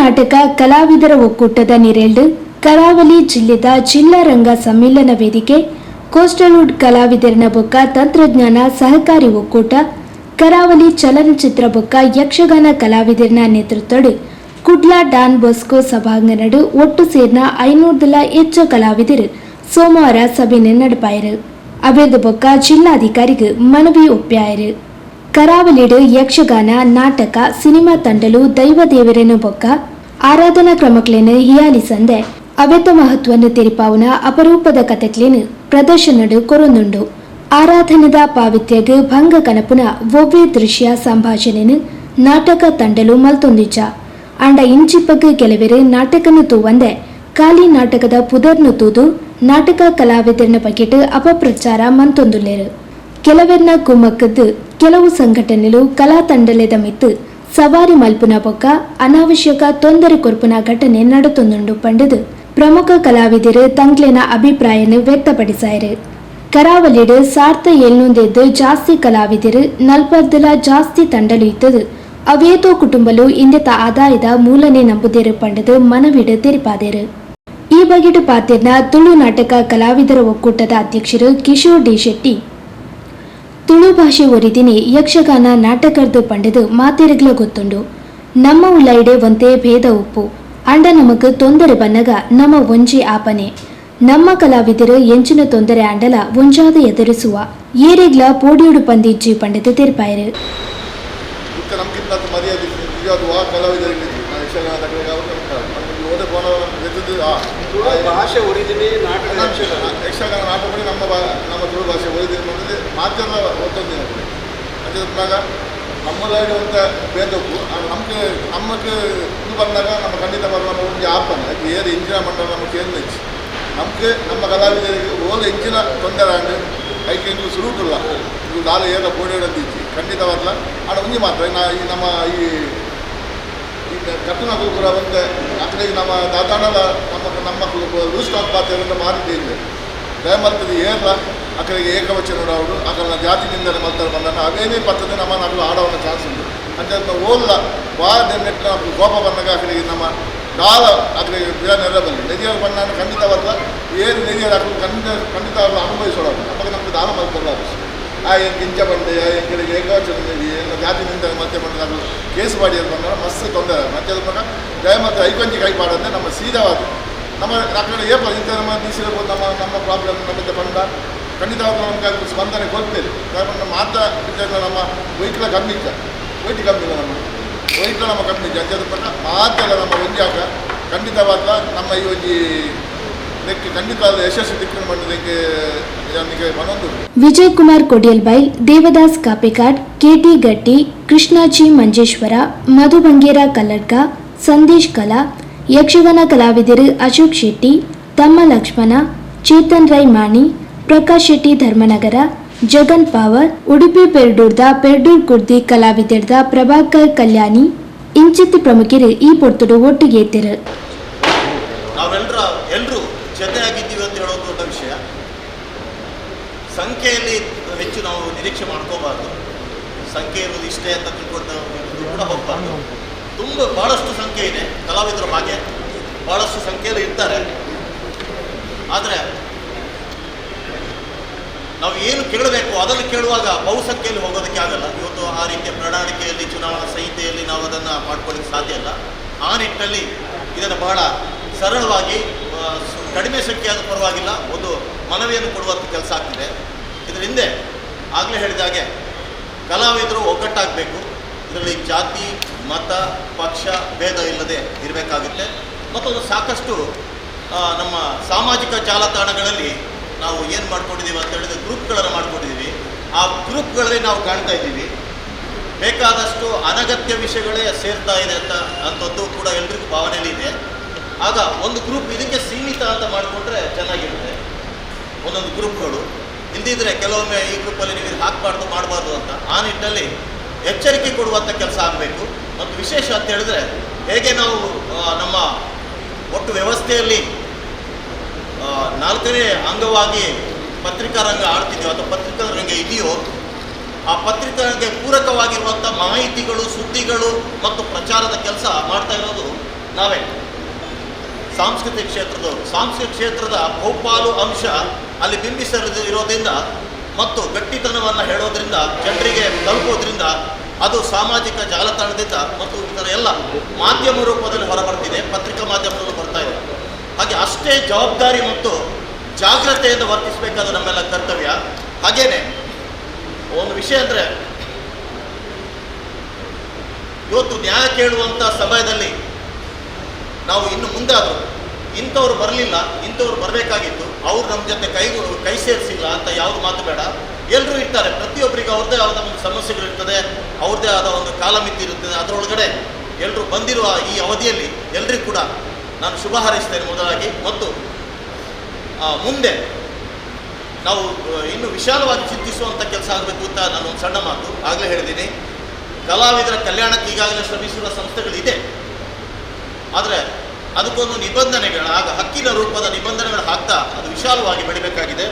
ನಾಟಕ ಕಲಾವಿದರ ಒಕ್ಕೂಟದ ನಿರೆಲ್ಡ್ ಕರಾವಳಿ ಜಿಲ್ಲೆದ ಜಿಲ್ಲಾ ರಂಗ ಸಮ್ಮೇಳನ ವೇದಿಕೆ, ಕೋಸ್ಟಲ್ವುಡ್ ಕಲಾವಿದರನ ಬೊಕ್ಕ ತಂತ್ರಜ್ಞಾನ ಸಹಕಾರಿ ಒಕ್ಕೂಟ, ಕರಾವಳಿ ಚಲನಚಿತ್ರ ಬೊಕ್ಕ ಯಕ್ಷಗಾನ ಕಲಾವಿದರನ ನೇತೃತ್ವಡ್ ಕುಡ್ಲ ಡಾನ್ ಬೊಸ್ಕೋ ಸಭಾಂಗಣಡ್ ಒಟ್ಟು ಸೇರ್ನ 500ದಲ ಹೆಚ್ಚು ಕಲಾವಿದರು ಸೋಮವಾರ ಸಭೆಯನ್ನು ನಡಪಾಯರು. ಅವೇದ ಬೊಕ್ಕ ಜಿಲ್ಲಾಧಿಕಾರಿಗೆ ಮನವಿ ಒಪ್ಪಾಯರು. ಕರಾವಳಿಡ್ ಯಕ್ಷಗಾನ, ನಾಟಕ, ಸಿನಿಮಾ ತಂಡಲು ದೈವ ದೇವರನ್ನು ಬೊಕ್ಕ ಆರಾಧನಾ ಕ್ರಮಕ್ಲೇನು ಹಿಯಾಲಿಸಂದೆ ಅವೆತ ಮಹತ್ವವನ್ನು ತೆರಿಪಾವುನ ಅಪರೂಪದ ಕತೆಕ್ಲೇನು ಪ್ರದರ್ಶನಡು ಕೊರೊಂದುಂಡು. ಆರಾಧನೆದ ಪಾವಿತ್ಯಗ್ ಭಂಗ ಕನಪುನ ಒವ್ವೇ ದೃಶ್ಯ ಸಂಭಾಷಣೆನು ನಾಟಕ ತಂಡಲು ಮಲ್ತೊಂದಿಜ್ಜ. ಆಂಡ ಇಂಚಿಪ್ಪಗ್ ಕೆಲವೆರು ನಾಟಕನು ತೂವಂದೆ ಕಾಲಿ ನಾಟಕದ ಪುದರ್ನು ತೂದು ನಾಟಕ ಕಲಾವಿದರನ ಬಗೆಟ್ ಅಪಪ್ರಚಾರ ಮಂತೊಂದುಲ್ಲೆರು. ಕೆಲವೆರ್ನ ಕುಮ್ಮಕ್ಕದ್ದು ಕೆಲವು ಸಂಘಟನೆಲು ಕಲಾ ತಂಡಲೆದ ಮಿತ್ತು ಸವಾರಿ ಮಲ್ಪುನ ಬೊಕ್ಕ ಅನಾವಶ್ಯಕ ತೊಂದರೆ ಕೊರ್ಪುನ ಘಟನೆ ನಡತೊಂದುಂಡು ಪಂಡುದು ಪ್ರಮುಖ ಕಲಾವಿದರು ತಂಗ್ಲೆನ ಅಭಿಪ್ರಾಯನು ವ್ಯಕ್ತಪಡಿಸಾಯರು. ಕರಾವಳಿಡ್ 1700ದ್ದು ಜಾಸ್ತಿ ಕಲಾವಿದರು, 40ಲ ಜಾಸ್ತಿ ತಂಡಲು ಇತ್ತದು ಅವೇತೋ ಕುಟುಂಬಲು ಇಂದೆತ ಆದಾಯದ ಮೂಲನೆ ನಂಬುದೇರು ಪಂಡದು ಮನವಿಡು ತೆರಿಪಾದೇರು. ಈ ಬಗೆಟ್ ಪಾತೆರ್ನ ತುಳು ನಾಟಕ ಕಲಾವಿದರ ಒಕ್ಕೂಟದ ಅಧ್ಯಕ್ಷರು ಕಿಶೋರ್ ಡಿ ಶೆಟ್ಟಿ, ತುಳು ಭಾಷೆ ಒರಿದಿನಿ ಯಕ್ಷಗಾನ ನಾಟಕರ್ದು ಪಂಡದು ಮಾತೆರುಗ್ಲ ಗೊತ್ತುಂಡು. ನಮ್ಮ ಉಲೈಡೆ ಒಂತೆ ಭೇದ ಉಪ್ಪು. ಅಂಡ ನಮಕ್ ತೊಂದರೆ ಬನ್ನಗ ನಮ್ಮ ಒಂಜಿ ಆಪನೆ. ನಮ್ಮ ಕಲಾವಿದರು ಎಂಚಿನ ತೊಂದರೆ ಆಂಡಲ ಒಂಜಾದ ಎದುರಿಸುವ, ಏರೆಗ್ಲ ಪೋಡಿಯುಡು ಪಂದಿಜ್ಜಿ ಪಂಡದು ತೆರಿಪಾಯರು. ಇತ್ತ ನಮ್ಗಿಂತ ಮರ್ಯಾದೆ ನಿಜವಾದ ವಾ ಕಲಾವಿದರಿಗೆ ನಾವು ಯಕ್ಷಗಾನ ನಮಗೆ ಓದೆ ಪೋನ ಆ ತುಳು ಭಾಷೆ ಒರಿದಿನಿ ನಾಟಕ, ಯಕ್ಷಗಾನ. ಯಕ್ಷಗಾನ ನಾಟಕ ನಮ್ಮ ನಮ್ಮ ತುಳು ಭಾಷೆ ಒರಿದಿನಿ ಬಂದಿದೆ ಮಾಧ್ಯಮ ಒತ್ತೊಂದಿನ ಅಂಚ ನಮ್ಮದಾಗಿ ಅಂತ ಭೇದಕ್ಕೂ ನಮಗೆ ನಮ್ಮಕ್ಕೆ ಇದು ಬಂದಾಗ ನಮ್ಮ ಖಂಡಿತ ಬರುವ ಒಂಜಿ ಆಪನೆ. ಅದಕ್ಕೆ ಏರು ಇಂಜಿನ ಮಂಡಲ ನಮ್ಮ ಕೇಂದ್ರ ನಮ್ಗೆ ನಮ್ಮ ಕಲಾವಿದರಿಗೆ ಓದ ಎಂಚಿನ ತೊಂದರೆ ಆಂಡ್ ಐಕೆ ಎಂಕುಲು ಸುರುಟುಲ್ಲ ಇದು ದಾಲ ಏರ ಪೋಡಿಡಂದಿಜ್ಜಿ ಖಂಡಿತವಾದ್ಲ. ಆಂಡ ಒಂಜಿ ಮಾತ್ರ ನಾ ಈ ನಮ್ಮ ಈ ಈ ಕಟ್ಟುನಕುಲು ಪೂರ ಬಂದೆ ಅಕಲೆಗ್ ನಮ್ಮ ದಾದಾಣಲ ನಮ್ಮ ನಮ್ಮ ಲೂಸ್ ಟಾಕ್ ಪಾತೆರಂತ ಮಾರಿದ್ದೇನೆ. ದಯಮಲ್ತದ ಏರ್ಲ ಅಕಲೆಗೆ ಏಕವಚನ ಅವಳು ಅಕಲ್ನ ಜಾತಿ ನಿಂದನೆ ಮಲ್ತಾರೆ ಬಂದನ ಅವೇನೇ ಪತ್ತದೆ ನಮ್ಮ ನಕಲು ಆಡವನ್ನ ಚಾನ್ಸ್ ಉಂಟು. ಅಂಚ ಓಲ್ಲ ವಾ ನೆಟ್ ನಮ್ಗೆ ಕೋಪ ಬಂದಾಗ ಅಕಲೆಗೆ ನಮ್ಮ ದಾಲ ಅಕಲೆಗೆ ಬಿರ ನೆರ ಬಲ್ಲಿ ನೆದಿಯರು ಬಣ್ಣ ಖಂಡಿತವಾದ ಏನು ನೆದಿಯರು ಅಕಲು ಖಂಡಿತ ಖಂಡಿತ ಅನುಭವಿಸೋಣ. ಅವಾಗ ನಮ್ಗೆ ದಾನ ಮಲ್ಪಲ್ಲ. ಆ ಏನು ಕಿಂಚ ಬಂಡೆ ಆ ಎಂಕಲಿಗೆ ಏಕವಚನ ಏನು ಜಾತಿ ನಿಂದನೆ ಮತ್ತೆ ಬಂದ ನಕಲು ಕೇಸ್ ಬಾಡಿಯಲ್ಲಿ ಬಂದಾಗ ಮಸ್ತ್ ತೊಂದರೆ. ಮತ್ತೆ ಅದು ಮಗ ದಯಮಾಡಿ ಐಕೊಂಜಿ ಕೈ ಪಾಡಂದ್ರೆ ನಮ್ಮ ಸೀದಾವಾದ ನಮ್ಮ ಅಕಡೆ ಏಪ ಇಂಥ ನಮ್ಮ ದಿಸಿರ್ಬೋದು ನಮ್ಮ ನಮ್ಮ ಪ್ರಾಬ್ಲಮ್ ನಮ್ಮಿಂದ ಬಂದ ಖಂಡಿತವಾದ ನಮ್ಗೆ ಅದು ಸ್ಪಂದನೆ ಕೊಡ್ತೇವೆ. ಯಾಕಂದ್ರೆ ಮಾತ್ರ ಇದ್ದಾಗ ನಮ್ಮ ವೆಹಿಕಲ್ ಕಮ್ಮಿ ಇತ್ತ ವೆಯ್ಟ್ ಕಮ್ಮಿ ಇಲ್ಲ, ನಮ್ಮ ವೆಹಿಕಲ್ ನಮ್ಮ ಕಮ್ಮಿ ಇತ್ತು. ಅಂಚದ ಪಂಡ ಮಾತೆಲ್ಲ ನಮ್ಮ ಒಂಜಿ ಆಗ ಖಂಡಿತವಾದ ನಮ್ಮ ಈ ಒಂಜಿ ಲೆಕ್ಕ ಖಂಡಿತವಾದ ಯಶಸ್ಸು ದಿಕ್ಕಿನ ಮಂಡಲಿಗೆ ನನಗೆ ಮನೊಂದು. ವಿಜಯ್ ಕುಮಾರ್ ಕೊಡಿಯಲ್ಬೈಲ್, ದೇವದಾಸ್ ಕಾಪಿಕಾಡ್, ಕೆಟಿ ಗಟ್ಟಿ, ಕೃಷ್ಣಾಜಿ ಮಂಜೇಶ್ವರ, ಮಧು ಬಂಗೇರ ಕಲ್ಲಡ್ಕ, ಸಂದೇಶ್ ಕಲಾ, ಯಕ್ಷಗಾನ ಕಲಾವಿದರು ಅಶೋಕ್ ಶೆಟ್ಟಿ, ತಮ್ಮ ಲಕ್ಷ್ಮಣ, ಚೇತನ್ ರೈ ಮಾಣಿ, ಪ್ರಕಾಶ್ ಶೆಟ್ಟಿ ಧರ್ಮನಗರ, ಜಗನ್ ಪಾವರ್, ಉಡುಪಿ ಪೆರ್ಡೂರ್ದ ಪೆರ್ಡೂರ್ ಕುರ್ದಿ ಕಲಾವಿದರ್ದ ಪ್ರಭಾಕರ್ ಕಲ್ಯಾಣಿ ಇಂಚಿತ್ತಿ ಪ್ರಮುಖರು ಈ ಪೊರ್ತುಡು ಒಟ್ಟಿಗೆ ಎತ್ತಿರು. ನಾವೆಲ್ಲರ ಎಲ್ಲರೂ ಜೊತೆಯಾಗಿದ್ದೀವಿ ಅಂತ ಹೇಳೋದು ದೊಡ್ಡ ವಿಷಯ. ಸಂಖ್ಯೆಯಲ್ಲಿ ಹೆಚ್ಚು ನಾವು ನಿರೀಕ್ಷೆ ಮಾಡ್ಕೋಬಾರ್ದು. ಸಂಖ್ಯೆ ಇರೋದು ಇಷ್ಟೇ ಅಂತ ತಿಳ್ಕೊಂಡು ಕೂಡ ಹೋಗ್ಬಾರ್ದು. ತುಂಬ ಭಾಳಷ್ಟು ಸಂಖ್ಯೆ ಇದೆ ಕಲಾವಿದರು, ಹಾಗೆ ಭಾಳಷ್ಟು ಸಂಖ್ಯೆಯಲ್ಲಿ ಇರ್ತಾರೆ. ಆದರೆ ನಾವು ಏನು ಕೇಳಬೇಕು ಅದನ್ನು ಕೇಳುವಾಗ ಬಹುಸಂಖ್ಯೆಯಲ್ಲಿ ಹೋಗೋದಕ್ಕೆ ಆಗಲ್ಲ. ಇವತ್ತು ಆ ರೀತಿಯ ಪ್ರಣಾಳಿಕೆಯಲ್ಲಿ, ಚುನಾವಣಾ ಸಂಹಿತೆಯಲ್ಲಿ ನಾವು ಅದನ್ನು ಮಾಡ್ಕೊಳ್ಳಿಕ್ಕೆ ಸಾಧ್ಯ ಇಲ್ಲ. ಆ ನಿಟ್ಟಿನಲ್ಲಿ ಇದನ್ನು ಬಹಳ ಸರಳವಾಗಿ, ಕಡಿಮೆ ಸಂಖ್ಯೆ ಆದರೂ ಪರವಾಗಿಲ್ಲ, ಒಂದು ಮನವಿಯನ್ನು ಕೊಡುವಂಥ ಕೆಲಸ ಆಗ್ತಿದೆ. ಇದರ ಹಿಂದೆ ಆಗಲೇ ಹೇಳಿದ ಹಾಗೆ ಕಲಾವಿದರು ಒಗ್ಗಟ್ಟಾಗಬೇಕು. ಇದರಲ್ಲಿ ಜಾತಿ, ಮತ, ಪಕ್ಷ ಭೇದ ಇಲ್ಲದೆ ಇರಬೇಕಾಗುತ್ತೆ. ಮತ್ತೊಂದು ಸಾಕಷ್ಟು ನಮ್ಮ ಸಾಮಾಜಿಕ ಜಾಲತಾಣಗಳಲ್ಲಿ ನಾವು ಏನು ಮಾಡ್ಕೊಂಡಿದ್ದೀವಿ ಅಂತ ಹೇಳಿದ್ರೆ, ಗ್ರೂಪ್ಗಳನ್ನು ಮಾಡ್ಕೊಂಡಿದ್ದೀವಿ. ಆ ಗ್ರೂಪ್ಗಳಲ್ಲಿ ನಾವು ಕಾಣ್ತಾ ಇದ್ದೀವಿ, ಬೇಕಾದಷ್ಟು ಅನಗತ್ಯ ವಿಷಯಗಳೇ ಸೇರ್ತಾ ಇದೆ ಅಂತ ಅಂಥದ್ದು ಕೂಡ ಎಲ್ರಿಗೂ ಭಾವನೆಯಲ್ಲಿ ಇದೆ. ಆಗ ಒಂದು ಗ್ರೂಪ್ ಇದಕ್ಕೆ ಸೀಮಿತ ಅಂತ ಮಾಡಿಕೊಂಡ್ರೆ ಚೆನ್ನಾಗಿರುತ್ತೆ ಒಂದೊಂದು ಗ್ರೂಪ್ಗಳು. ಇಲ್ದಿದ್ರೆ ಕೆಲವೊಮ್ಮೆ ಈ ಗ್ರೂಪಲ್ಲಿ ನೀವು ಇದು ಹಾಕಬಾರ್ದು, ಮಾಡಬಾರ್ದು ಅಂತ ಆ ನಿಟ್ಟಿನಲ್ಲಿ ಎಚ್ಚರಿಕೆ ಕೊಡುವಂಥ ಕೆಲಸ ಆಗಬೇಕು. ಮತ್ತು ವಿಶೇಷ ಅಂತ ಹೇಳಿದ್ರೆ, ಹೇಗೆ ನಾವು ನಮ್ಮ ಒಟ್ಟು ವ್ಯವಸ್ಥೆಯಲ್ಲಿ ನಾಲ್ಕನೇ ಅಂಗವಾಗಿ ಪತ್ರಿಕಾ ರಂಗ ಆಡ್ತಿದೆಯೋ ಅಥವಾ ಪತ್ರಿಕಾ ರಂಗ ಇದೆಯೋ, ಆ ಪತ್ರಿಕಾ ರಂಗಕ್ಕೆ ಪೂರಕವಾಗಿರುವಂಥ ಮಾಹಿತಿಗಳು, ಸುದ್ದಿಗಳು ಮತ್ತು ಪ್ರಚಾರದ ಕೆಲಸ ಮಾಡ್ತಾ ಇರೋದು ನಾವೇ ಸಾಂಸ್ಕೃತಿಕ ಕ್ಷೇತ್ರದವರು. ಸಾಂಸ್ಕೃತಿಕ ಕ್ಷೇತ್ರದ ಬಹುಪಾಲು ಅಂಶ ಅಲ್ಲಿ ಬಿಂಬಿಸಲು ಇರೋದ್ರಿಂದ ಮತ್ತು ಗಟ್ಟಿತನವನ್ನು ಹೇಳೋದ್ರಿಂದ, ಜನರಿಗೆ ತಲುಪೋದ್ರಿಂದ, ಅದು ಸಾಮಾಜಿಕ ಜಾಲತಾಣದಿಂದ ಮತ್ತು ಇತರ ಎಲ್ಲ ಮಾಧ್ಯಮ ರೂಪದಲ್ಲಿ ಹೊರಬರ್ತಿದೆ, ಪತ್ರಿಕಾ ಮಾಧ್ಯಮದಲ್ಲೂ ಬರ್ತಾ ಇದೆ. ಹಾಗೆ ಅಷ್ಟೇ ಜವಾಬ್ದಾರಿ ಮತ್ತು ಜಾಗ್ರತೆಯಿಂದ ವರ್ತಿಸಬೇಕಾದ ನಮ್ಮೆಲ್ಲ ಕರ್ತವ್ಯ. ಹಾಗೇನೆ ಒಂದು ವಿಷಯ ಅಂದರೆ, ಇವತ್ತು ನ್ಯಾಯ ಕೇಳುವಂಥ ಸಮಯದಲ್ಲಿ ನಾವು ಇನ್ನು ಮುಂದಾದರೂ ಇಂಥವ್ರು ಬರಲಿಲ್ಲ, ಇಂಥವ್ರು ಬರಬೇಕಾಗಿತ್ತು, ಅವ್ರು ನಮ್ಮ ಜೊತೆ ಕೈ ಸೇರಿಸಿಲ್ಲ ಅಂತ ಯಾವುದು ಮಾತು ಬೇಡ. ಎಲ್ಲರೂ ಇರ್ತಾರೆ, ಪ್ರತಿಯೊಬ್ಬರಿಗೂ ಅವ್ರದ್ದೇ ಆದ ಒಂದು ಸಮಸ್ಯೆಗಳಿರ್ತದೆ, ಅವ್ರದ್ದೇ ಆದ ಒಂದು ಕಾಲಮಿತಿ ಇರುತ್ತದೆ. ಅದರೊಳಗಡೆ ಎಲ್ಲರೂ ಬಂದಿರುವ ಈ ಅವಧಿಯಲ್ಲಿ ಎಲ್ರಿಗೂ ಕೂಡ ನಾನು ಶುಭ ಹಾರೈಸ್ತೇನೆ ಮೊದಲಾಗಿ. ಮತ್ತು ಮುಂದೆ ನಾವು ಇನ್ನೂ ವಿಶಾಲವಾಗಿ ಚಿಂತಿಸುವಂಥ ಕೆಲಸ ಆಗಬೇಕು ಅಂತ ನಾನು ಒಂದು ಸಣ್ಣ ಮಾತು ಆಗಲೇ ಹೇಳಿದ್ದೀನಿ. ಕಲಾವಿದರ ಕಲ್ಯಾಣಕ್ಕೆ ಈಗಾಗಲೇ ಶ್ರಮಿಸಿರುವ ಸಂಸ್ಥೆಗಳಿದೆ, ಆದರೆ ಅದಕ್ಕೊಂದು ನಿಬಂಧನೆಗಳ, ಆಗ ಹಕ್ಕಿನ ರೂಪದ ನಿಬಂಧನೆಗಳು ಹಾಕ್ತಾ ಅದು ವಿಶಾಲವಾಗಿ ಬೆಳಿಬೇಕಾಗಿದೆ.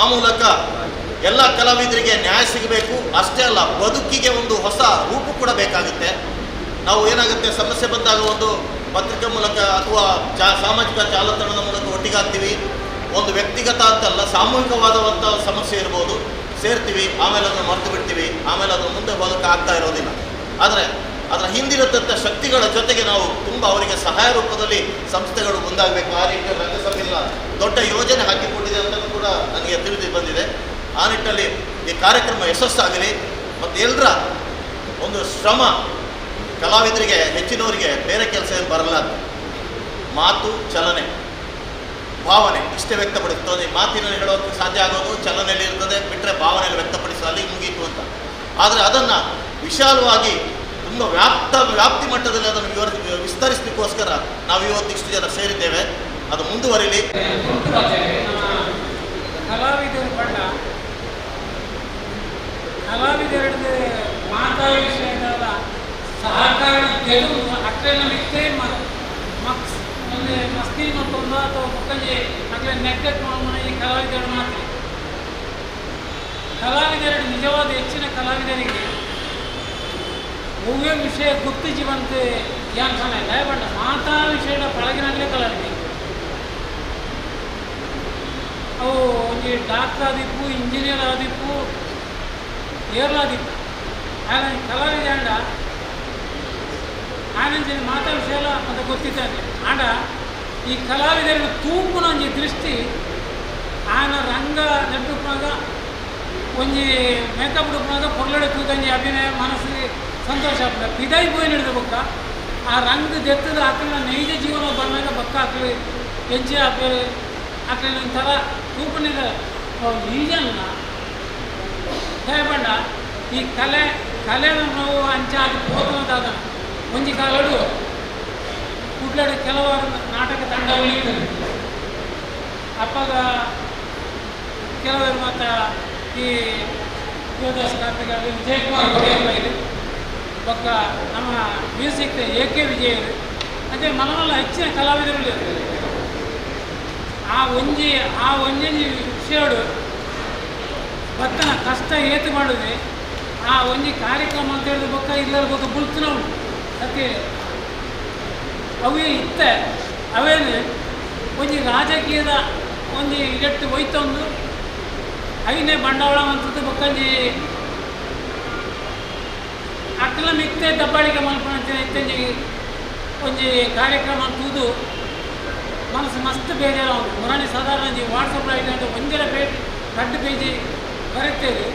ಆ ಮೂಲಕ ಎಲ್ಲ ಕಲಾವಿದರಿಗೆ ನ್ಯಾಯ ಸಿಗಬೇಕು. ಅಷ್ಟೇ ಅಲ್ಲ, ಬದುಕಿಗೆ ಒಂದು ಹೊಸ ರೂಪ ಕೂಡ ಬೇಕಾಗುತ್ತೆ. ನಾವು ಏನಾಗುತ್ತೆ, ಸಮಸ್ಯೆ ಬಂದಾಗ ಒಂದು ಪತ್ರಿಕೆ ಮೂಲಕ ಅಥವಾ ಸಾಮಾಜಿಕ ಜಾಲತಾಣದ ಮೂಲಕ ಒಟ್ಟಿಗಾಗ್ತೀವಿ. ಒಂದು ವ್ಯಕ್ತಿಗತ ಅಂತಲ್ಲ, ಸಾಮೂಹಿಕವಾದಂಥ ಸಮಸ್ಯೆ ಇರ್ಬೋದು, ಸೇರ್ತೀವಿ, ಆಮೇಲೆ ಅದನ್ನು ಮರೆತು ಬಿಡ್ತೀವಿ, ಆಮೇಲೆ ಅದನ್ನು ಮುಂದೆ ಹೋಗೋಕ್ಕೆ ಆಗ್ತಾ ಇರೋದಿಲ್ಲ. ಆದರೆ ಅದರ ಹಿಂದಿರತಕ್ಕ ಶಕ್ತಿಗಳ ಜೊತೆಗೆ ನಾವು ತುಂಬ ಅವರಿಗೆ ಸಹಾಯ ರೂಪದಲ್ಲಿ ಸಂಸ್ಥೆಗಳು ಮುಂದಾಗಬೇಕು. ಆ ರೀತಿಯ ರಂಗಸಮ್ಮೇಳನ ದೊಡ್ಡ ಯೋಜನೆ ಹಾಕಿಕೊಂಡಿದೆ ಅಂತಲೂ ಕೂಡ ನನಗೆ ತಿಳಿದು ಬಂದಿದೆ. ಆ ನಿಟ್ಟಿನಲ್ಲಿ ಈ ಕಾರ್ಯಕ್ರಮ ಯಶಸ್ಸಾಗಲಿ ಮತ್ತು ಎಲ್ಲರ ಒಂದು ಶ್ರಮ, ಕಲಾವಿದರಿಗೆ ಹೆಚ್ಚಿನವರಿಗೆ ಬೇರೆ ಕೆಲಸ ಏನು ಬರಲ್ಲ, ಮಾತು, ಚಲನೆ, ಭಾವನೆ ಇಷ್ಟೇ ವ್ಯಕ್ತಪಡಿಸ್ತದೆ. ಮಾತಿನಲ್ಲಿ ಹೇಳೋಕ್ಕೆ ಸಾಧ್ಯ ಆಗೋದು ಚಲನೆಯಲ್ಲಿ ಇರ್ತದೆ, ಬಿಟ್ಟರೆ ಭಾವನೆಯಲ್ಲಿ ವ್ಯಕ್ತಪಡಿಸೋ ಅಲ್ಲಿ ಮುಗೀತು ಅಂತ. ಆದರೆ ಅದನ್ನು ವಿಶಾಲವಾಗಿ ತುಂಬ ವ್ಯಾಪ್ತಿ ಮಟ್ಟದಲ್ಲಿ ಅದನ್ನು ವಿಸ್ತರಿಸಲಿಕ್ಕೋಸ್ಕರ ನಾವು ಇವತ್ತು ಇಷ್ಟು ಜನ ಸೇರಿದ್ದೇವೆ. ಅದು ಮುಂದುವರಿಲಿ. ಕಲಾವಿದರ ಬಣ್ಣ, ಕಲಾವಿದರದ್ದು ಮಾತಾ ವಿಷಯದ ಸಹಕಾರ ಗೆಲುವು ಅಕ್ರೆನ ಮಿತ್ತೇ ಮಕ್ಸ್ ಒಂದು ಮಸ್ತಿ ಮತ್ತೊಂದು ಅಥವಾ ಮುಕ್ಕಂಜಿ ಅಕ್ಲೆ ನೆಗ್ಲೆಕ್ಟ್ ಮಾಡೋಣ ಈ ಕಲಾವಿದರ ಮಾತ್ರ. ಕಲಾವಿದರ ನಿಜವಾದ ಹೆಚ್ಚಿನ ಕಲಾವಿದರಿಗೆ ಒವ್ವೇ ವಿಷಯ ಗುಪ್ತ ಜೀವಂತ ಜ್ಞಾನ ಇಲ್ಲ, ಬಟ್ ಮಾತಾ ವಿಷಯದ ಪಳಗಿನಾಗಲೇ ಕಲಾವಿದರು. ಅವು ಒಂದು ಡಾಕ್ಟರ್ ಆದಿಪ್ಪು, ಇಂಜಿನಿಯರ್ ಆದಿಪ್ಪು, ಏರ್ಲಾದಿಪ್ಪು, ಹಾಗಾಗಿ ಕಲಾವಿದ ಅಂಡ ಆನಂಜಿನ ಮಾತಾ ವಿಷಯ ಅಂತ ಗೊತ್ತಿದ್ದಾನೆ. ಆಂಡ ಈ ಕಲಾವಿದರ ತೂಪುನ ಒಂಜಿ ದೃಷ್ಟಿ ಆನ ರಂಗ ನಟ್ಟುಪ್ಪಾಗ ಒಂಜಿ ಮೇಕಪ್ ಉಡುಪನಾಗ ಪೊರ್ಲಡೆ ತೂಕಂಜಿ ಅಭಿನಯ ಮನಸ್ಸಿಗೆ ಸಂತೋಷ ಆಗ್ತದೆ. ಪಿದಾಯಿ ಪೋಯಿ ಹಿಡಿದ ಬೊಕ್ಕ ಆ ರಂಗ ದೆತ್ತದ ಆಕಳಿನ ನೈಜ ಜೀವನ ಬಂದಾಗ ಬೊಕ್ಕ ಆಕಳಿ ಹೆಜ್ಜೆ ಆಪೇರು ಆಕಳಿನ ಒಂಥರ ತೂಪನಿದ ಈಜನ್ನ ದಯಬಂಡ ಈ ಕಲೆ ಕಲೆನ ನಾವು ಅಂಚಾದ ಪೋತನದಾದ ಒಂಜಿ ಕಾಲಡು ಕುಡ್ಲಡು ಕೆಲವಾರು ನಾಟಕ ತಂಡ ಉಳಿಯುತ್ತದೆ. ಅಪ್ಪಾಗ ಕೆಲವರು ಮತ್ತು ಈ ದೇವದಾಸ್ ಕಾರ್ತಿಕ, ವಿಜಯಕುಮಾರ್ ಬೈಲು, ಬೊಕ್ಕ ನಮ್ಮ ಮ್ಯೂಸಿಕ್ ಎ ಕೆ ವಿಜಯರು, ಅದೇ ಮನವಲ್ಲ ಹೆಚ್ಚಿನ ಕಲಾವಿದರು ಆ ಒಂಜಿ ಆ ಒಂಜೊಂಜಿ ವಿಷಯಡು ಭತ್ತನ ಕಷ್ಟ ಏತು ಮಾಡುದೆ ಆ ಒಂಜಿ ಕಾರ್ಯಕ್ರಮ ಅಂತ ಹೇಳಿದ ಬೊಕ್ಕ ಇಲ್ಲದ ಬೊಕ್ಕ ಬುಲ್ತನ ಉಂಟು ಸತ್ಯ. ಅವೇ ಇತ್ತ ಅವೇನು ಒಂಜಿ ರಾಜಕೀಯದ ಒಂಜಿ ಇಡೆಟ್ಟು ಒಯ್ತೊಂದು ಐನೇ ಬಂಡವಾಳ ಅಂತದ್ದು ಬೊಕ್ಕಂಜಿ ಅಕ್ಕಲ ಮಿತ್ತೆ ದಬ್ಬಾಳಿಕೆ ಮಲ್ಪಣ ಇತ್ತಂಜಿ ಒಂಜಿ ಕಾರ್ಯಕ್ರಮ ತೂದು ಮನಸ್ಸು ಮಸ್ತ್ ಬೇಜಾರು. ಮುರಾಣಿ ಸಾಧಾರಣ ಒಂಜಿ ವಾಟ್ಸಪ್ ಐಟಂటే ಒಂಜರ ಪೇಜ್ ರಡ್ಡು ಪೇಜಿ ಬರುತ್ತೇವೆ.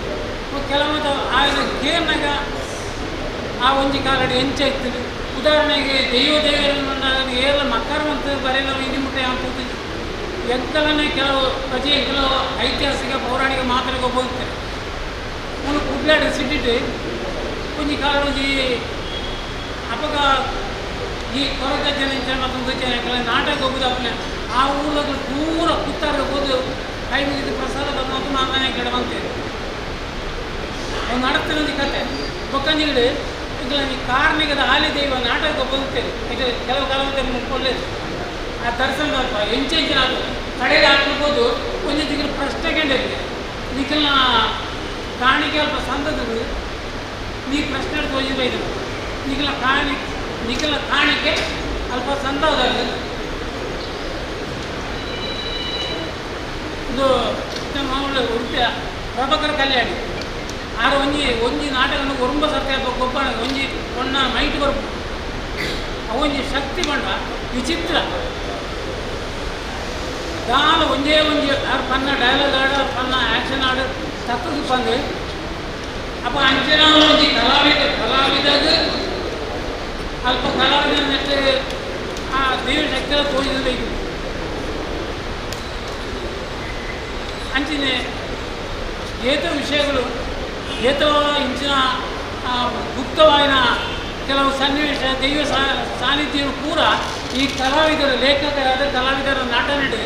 ಕೆಲವೊಂದು ಆಯ್ದ ಕೇರ್ನಾಗ ಆ ಒಂಜಿ ಕಾಲಡಿ ಎಂಚ ಇತ್ತು. ಉದಾಹರಣೆಗೆ ದೈವ ದೇವರನ್ನ ಏರ್ಲ ಮಕ್ಕಳ ಬರೆಯಲ್ಲ ಇನಿ ಮುಟ್ಟೆ ಅಂತ ಎಂಕಲನೇ ಕೆಲವು ಪ್ರಜೆ ಕೆಲವು ಐತಿಹಾಸಿಕ ಪೌರಾಣಿಕ ಮಾತುಗಳಿಗೆ ಹೋಗ್ತಾರೆ. ಅವನು ಕುಡ್ಲಾಡಿ ಸಿಟ್ಟಿಟ್ಟು ಒಂಜಿ ಕಾಲ ಒಂಜಿ ಅಪಗ ಈ ಕೊರಗ ಜನ ಮತ್ತೊಂದು ಜನ ನಾಟಕ ಹೋಗುದು ಅಪ್ಪನೆ ಆ ಊರಾಗ ಪೂರ ಕುತ್ತಾರ ಹೋದು ಕೈ ಮುಗಿದು ಪ್ರಸಾದ ಬಂದು ಮಾಮನೆ ಗಿಡ ಬಂತೇವೆ. ಅವ್ನು ನಡತಿನ ಒಂಜಿ ಕತೆ ಬೊಕ್ಕಂಜಿಗಿಡು ಈಗ ಈ ಕಾರ್ಮಿಕದ ಆಲಿ ದೈವ ನಾಟಕ ಬದುಕ್ತೇವೆ. ಇದು ಕೆಲವು ಕಾಲದಲ್ಲಿ ಮುಕ್ಕೊಳ್ಳೇದು ಆ ದರ್ಶನ ಎಂಚೆಂಚಿನ ಕಡೆಗೆ ಹಾಕ್ಬೋದು. ಒಂಜಿ ದಿಗ್ಲ ಪ್ರಶ್ನೆ ಕಂಡಿದೆ ನಿಖಲ್ನ ಕಾಣಿಕೆ ಅಲ್ಪ ಸಂದದ ನೀ ಪ್ರಶ್ನೆ ತೋಜಿ ಬೈದು ನಿಖಲ ಕಾಣಿ ನಿಖಲ ಕಾಣಿಕೆ ಅಲ್ಪ ಸಂದೋದಲ್ಲಿ ಇದು ಮಾಮೂಲು ಉಡುಪಿಯ ಪ್ರಭಾಕರ್ ಕಲ್ಯಾಣಿ ಆರು ಒಂಜಿ ಒಂಜಿ ನಾಟಕನ ಒರುಂಬ ಸರ್ತಿ ಗೊಬ್ಬರ ಒಂಜಿ ಒಣ್ಣ ಮೈಟ್ ಬರ್ಪು ಅವೊಂಜಿ ಶಕ್ತಿ ಬಂಡ ವಿಚಿತ್ರ ದಾಲ ಒಂಜೇ ಒಂಜಿ ಆರು ಪನ್ನ ಡೈಲಾಗ್ ಆಡ ಪನ್ನ ಆ್ಯಕ್ಷನ್ ಆಡ ತಕ್ಕದು ಬಂದು ಅಪ್ಪ ಅಂಚನ ಒಂಜಿ ಕಲಾವಿದ ಕಲಾವಿದಾಗ ಅಲ್ಪ ಕಲಾವಿದ ನೆಟ್ಟು ಆ ದೇವ ಶಕ್ತಿ ತೋರಿಸಬೇಕು. ಅಂಚಿನ ಏತೋ ವಿಷಯಗಳು ಏತೋ ಇಂಚಿನ ಗುಪ್ತವಾಯಿನ ಕೆಲವು ಸನ್ನಿವೇಶ ದೈವ ಸಾನ್ನಿಧ್ಯ ಪೂರ ಈ ಕಲಾವಿದರ ಲೇಖಕರಾದ ಕಲಾವಿದರ ನಟನೆ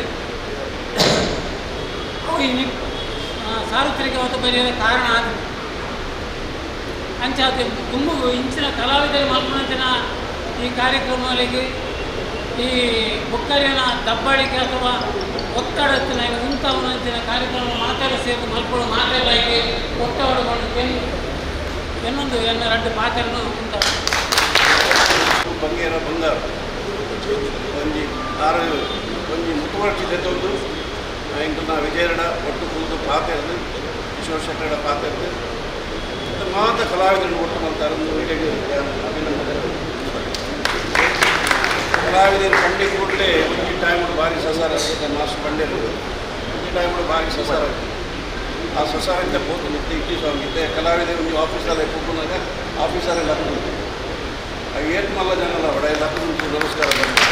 ಅವು ಈ ಸಾರ್ವತ್ರಿಕವಾದ ಬರೆಯದ ಕಾರಣ ಆದ ಅಂಚಾದ ತುಂಬ ಇಂಚಿನ ಕಲಾವಿದರು ಮಲ್ಪನಂಚಿನ ಈ ಕಾರ್ಯಕ್ರಮಗಳಿಗೆ ಈ ಬೊಕ್ಕರಿನ ದಬ್ಬಾಳಿಕೆ ಅಥವಾ ಒತ್ತಡತ್ತಿನ ಉಂಟಾವನಂಚಿನ ಕಾರ್ಯಕ್ರಮ ಮಾತಾಡ ಸೇರಿ ಮಲ್ಪಡು ಮಾತಾಡಲಾಗಿ ಒತ್ತಡವನ್ನು ಇನ್ನೊಂದು ಎನ್ನ ಎರಡು ಪಾತ್ರನು ಉಂಟ ಬಂಗೇರ ಬಂಗಾರ ಒಂಜಿ ಆರು ಒಂಜಿ ಮುತುವರ್ಜಿ ದೆತ್ತೊಂದು ಎಂಕಲ್ನ ವಿಜಯರಡ ಒಟ್ಟು ಕೂದು ಪಾತೆರ್ದು ಕಿಶೋರ್ ಶೆಟ್ಟಡ ಪಾತೆರ್ದು ಮತ್ತು ಮಾತ ಕಲಾವಿದರನ್ನು ಒಟ್ಟು ಮಾಡ್ತಾರೆ ಅಭಿನಂದನೆ. ಕಲಾವಿದರು ಪಂಡಿ ಕೂಡಲೇ ಒಂಜಿ ಟೈಮ್ ಭಾರಿ ಸಸಾರ ಆಗ್ತದೆ. ಮಾಸ್ಟರ್ ಪಂಡ್ಯರು ಒಂಜಿ ಟೈಮ್ ಭಾರಿ ಸಸಾರ ಆಗ್ತದೆ. ಆ ಸಸಾರಿಂದ ಪೋತು ನಿತ್ಯ ಇಟ್ಟಿ ಸ್ವಾಮಿ ಇದ್ದೆ ಕಲಾವಿದರು ಒಂಜಿ ಆಫೀಸಲ್ಲೇ ಕೂಪುನಾಗ ಆಫೀಸಲ್ಲೇ ಲಕ್ಕ ಅವು ಏಟ್ ಮಲ್ಲ ಜನಲ್ಲ ಒಡೆ ಲಕ್ಕ ನಮಸ್ಕಾರ ಬಂದು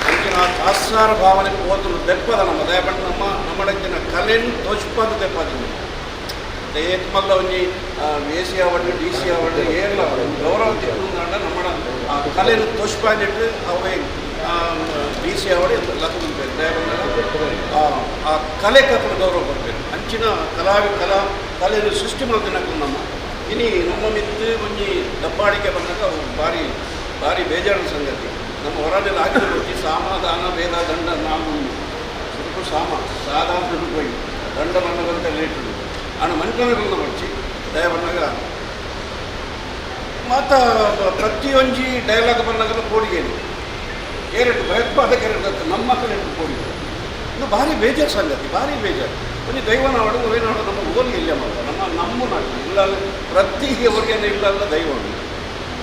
ಅಂಚಿನ ಆ ತಾತ್ಸಾರ ಭಾವನೆ ಪೋತು ದೆಪ್ಪದ ನಮ್ಮ ದಯಪಟ್ಟು ನಮ್ಮ ನಮ್ಮಡಂಚಿನ ಕಲೆಯನ್ನು ತೋಚ್ಪದ ದೆಪ್ಪದ ಏತ್ ಮಲ್ಲ ಒಂಜಿ ಎ ಸಿ ಆವಡ್ ಡಿ ಸಿ ಆವಡ್ ಏರ್ಲ ಗೌರವ ತಿಕ್ಕುಂದಾಂಡ ನಮ್ಮಡ ಆ ಕಲೆಯನ್ನು ತೋಚ್ಪಾದಿಟ್ಟು ಅವೇ ಡಿ ಸಿ ಆವಡ್ ಲಕ್ಕ ದಯಪಂಡ ಆ ಕಲೆ ಕಪ್ಪಲು ಗೌರವ ಕೊಡ್ಬೇಕು. ಅಂಚಿನ ಕಲಾವಿ ಕಲಾ ಕಲೆಯನ್ನು ಸೃಷ್ಟಿ ಮಾಡ್ತಿನಕ್ಕೂ ನಮ್ಮ ಇನಿ ನಮ್ಮ ಮಿತ್ತು ಒಂಜಿ ದಬ್ಬಾಳಿಕೆ ಬಂದಾಗ ಅವು ಭಾರಿ ಭಾರಿ ಬೇಜಾರಿನ ಸಂಗತಿ. ನಮ್ಮ ಹೊರನೆಲ್ಲ ಹಾಕಿದ ಸಾಮ ದಾನ ಭೇದ ದಂಡ ನಾವು ಸ್ವಲ್ಪ ಸಾಮ ಸಾಧಾರಣ ಹೋಗಿ ದಂಡ ಬಣ್ಣದಂತ ಲೇಟು ಆಣ ಮನ್ಕನಗಳನ್ನ ಮಡ್ಚಿ ದಯ ಬಂದಾಗ ಮಾತ ಪ್ರತಿಯೊಂಜಿ ಡೈಲಾಗ್ ಬಂದಾಗ ಕೋಡಿಗೇನು ಏರೆಟ್ಟು ಭಯೋತ್ಪಾದಕರು ನಮ್ಮ ಕಡೆ ಕೋಡಿಗೆ ಇದು ಭಾರಿ ಬೇಜಾರು ಸಂಗತಿ, ಭಾರಿ ಬೇಜಾರು. ಒಂದು ದೈವನಾಡು ಒಯ್ನಾಡು ನಮ್ಮ ಓಲಿಗೆ ಇಲ್ಲ ಮಾತ್ರ ನಮ್ಮ ನಮ್ಮ ನಾಡು ಇಲ್ಲ ಪ್ರತಿ ಅವರಿಗೇನು ಇಲ್ಲ ಅಲ್ಲ ದೈವ ಉಂಟು.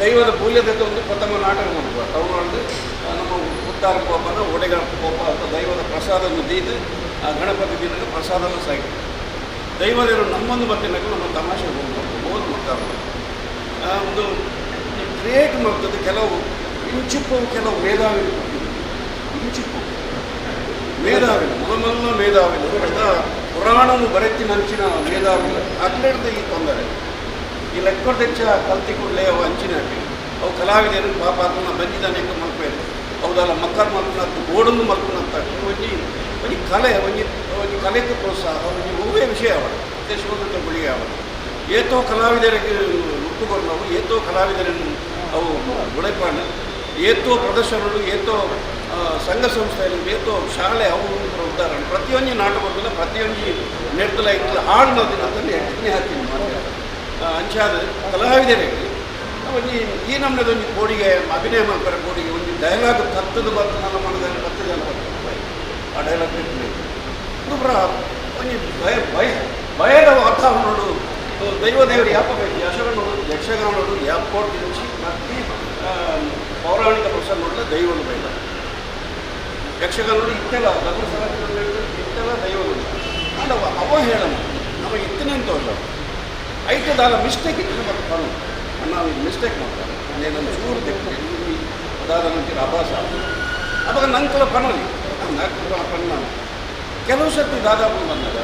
ದೈವದ ಪೂಲ್ಯದ ಒಂದು ಪ್ರಥಮ ನಾಟಕ ಮಾಡುವ ಟೌನ್ ನಮ್ಮ ಉತ್ತಾರ ಕೋಪನ ಒಡೆಗಳ ಕೋಪ ಅಂತ ದೈವದ ಪ್ರಸಾದವನ್ನು ದೀದು ಆ ಗಣಪತಿ ದಿನದ ಪ್ರಸಾದವನ್ನು ಸಾಗಿ ದೈವದೇವರು ನಮ್ಮೊಂದು ಬತ್ತಿನಾಗ ನಮ್ಮ ತಮಾಷೆ ಹೋಗ್ಬೋದು ಓದು ಮಕ್ಕಳು ಒಂದು ಕ್ರಿಯೇಟ್ ಮಾಡ್ತದೆ. ಕೆಲವು ಇಂಚಿಪ್ಪು ಕೆಲವು ಮೇಧಾವಿ ಇಂಚಿಪ್ಪು ಮೇಧಾವಿನ ಮೊದಲ ಮೇಧಾವಿನ ಪುರಾಣನು ಬರೆತಿನ ಅಂಚಿನ ಮೇಧಾವಿನ ಅಕ್ಲೆಡ್ದ ಈ ತೊಂದರೆ ಈ ಲೆಕ್ಕೊಡ್ದೆಚ್ಚ ಕಲ್ತಿ ಕೂಡಲೇ ಅವು ಅಂಚಿನ ಹಾಕಿ ಅವು ಕಲಾವಿದರು ಪಾಪ ಅದನ್ನು ಬಂದಿದ್ದಾನೆ ಮಲ್ಪೇರು ಹೌದಲ್ಲ ಮಕ್ಕಳು ಮಲ್ಪನತ್ತು ಗೋಡನ್ನು ಮಲ್ಪನಂತ ಒಂಜಿ ಒಂಜಿ ಕಲೆ ಒಂಜಿ ಒಂಜಿ ಕಲೆಗೆ ಪ್ರೋತ್ಸಾಹ ಒಂಜಿ ಹೂವೇ ವಿಷಯ ಅವಳು ದೇಶವಂತ ಗುಳಿಗೆ ಅವಳು ಏತೋ ಕಲಾವಿದರಿಗೆ ಒಪ್ಪುಕೊಂಡು ಏತೋ ಕಲಾವಿದರನ್ನು ಅವು ಗುಳೆಪಾಣ ಏತೋ ಪ್ರದರ್ಶನಗಳು ಏತೋ ಸಂಘ ಸಂಸ್ಥೆಯಲ್ಲಿ ಏತೋ ಶಾಲೆ ಅವು ಉದಾಹರಣೆ ಪ್ರತಿಯೊಂದು ನಾಟಕದಲ್ಲ ಪ್ರತಿಯೊಂದು ನೆಡ್ದಲ ಇತ್ತಲ ಹಾಳು ನೋದಿನ ಎಟ್ಟನೇ ಹಾಕ್ತೀನಿ ಮಾತ್ರ ಅಂಚಾದ ಕಲಾವಿದರಿಗೆ ಒಂಜಿ ಈ ನಮ್ಮದೊಂದು ಕೋಡಿಗೆ ಅಭಿನಯ ಮಾಡ್ತಾರೆ ಕೋಡಿಗೆ ಒಂದು ಡೈಲಾಗ್ ತತ್ತದ ಬಂತು ನನ್ನ ಮನದಲ್ಲಿ 10 ಜನ ಬರ್ತಾರೆ ಆ ಡೈಲಾಗ್ ಇದು ಒಂಜಿ ಭಯ ಭಯ ಭಯದ ವಾತಾವರಣ ದೈವದೇವರು ಯಾಪ ಬೇಕು ಯಶಗಣ್ಣು ಯಕ್ಷಗಾನೋಡು ಯಾಪೋಟ್ ಇಂಚಿ ಪ್ರತಿ ಪೌರಾಣಿಕ ಪ್ರಸಂಗ ನೋಡಲ ದೈವನು ಬೈಲ ಯಕ್ಷಗಾನೋಡು ಇತ್ತೆಲ್ಲ ಲಗ್ನ ಸಲ ಇತ್ತೆಲ್ಲ ದೈವಗಳು ಅಂಡ್ ಅವ ಹೇಳೋಣ ನಮಗೆ ಇತ್ತನೇ ಅಂತ ಹೋದ ಐಟದಾಲ ಮಿಸ್ಟೇಕ್ ಇತ್ತು ಮತ್ತು ಪನು ನಾವು ಇದು ಮಿಸ್ಟೇಕ್ ಮಾಡ್ತಾರೆ ನನ್ನ ಚೂರು ತೆಗ್ದು ಅದಾದ ನಂತರ ಅಭಾಸ ಅವಾಗ ನಂತರ ಪನಲಿ ನಾಲ್ಕು ಪನ್ನ ಕೆಲವು ಸರ್ತಿ ದಾದಾಪು ಬಂದಾಗ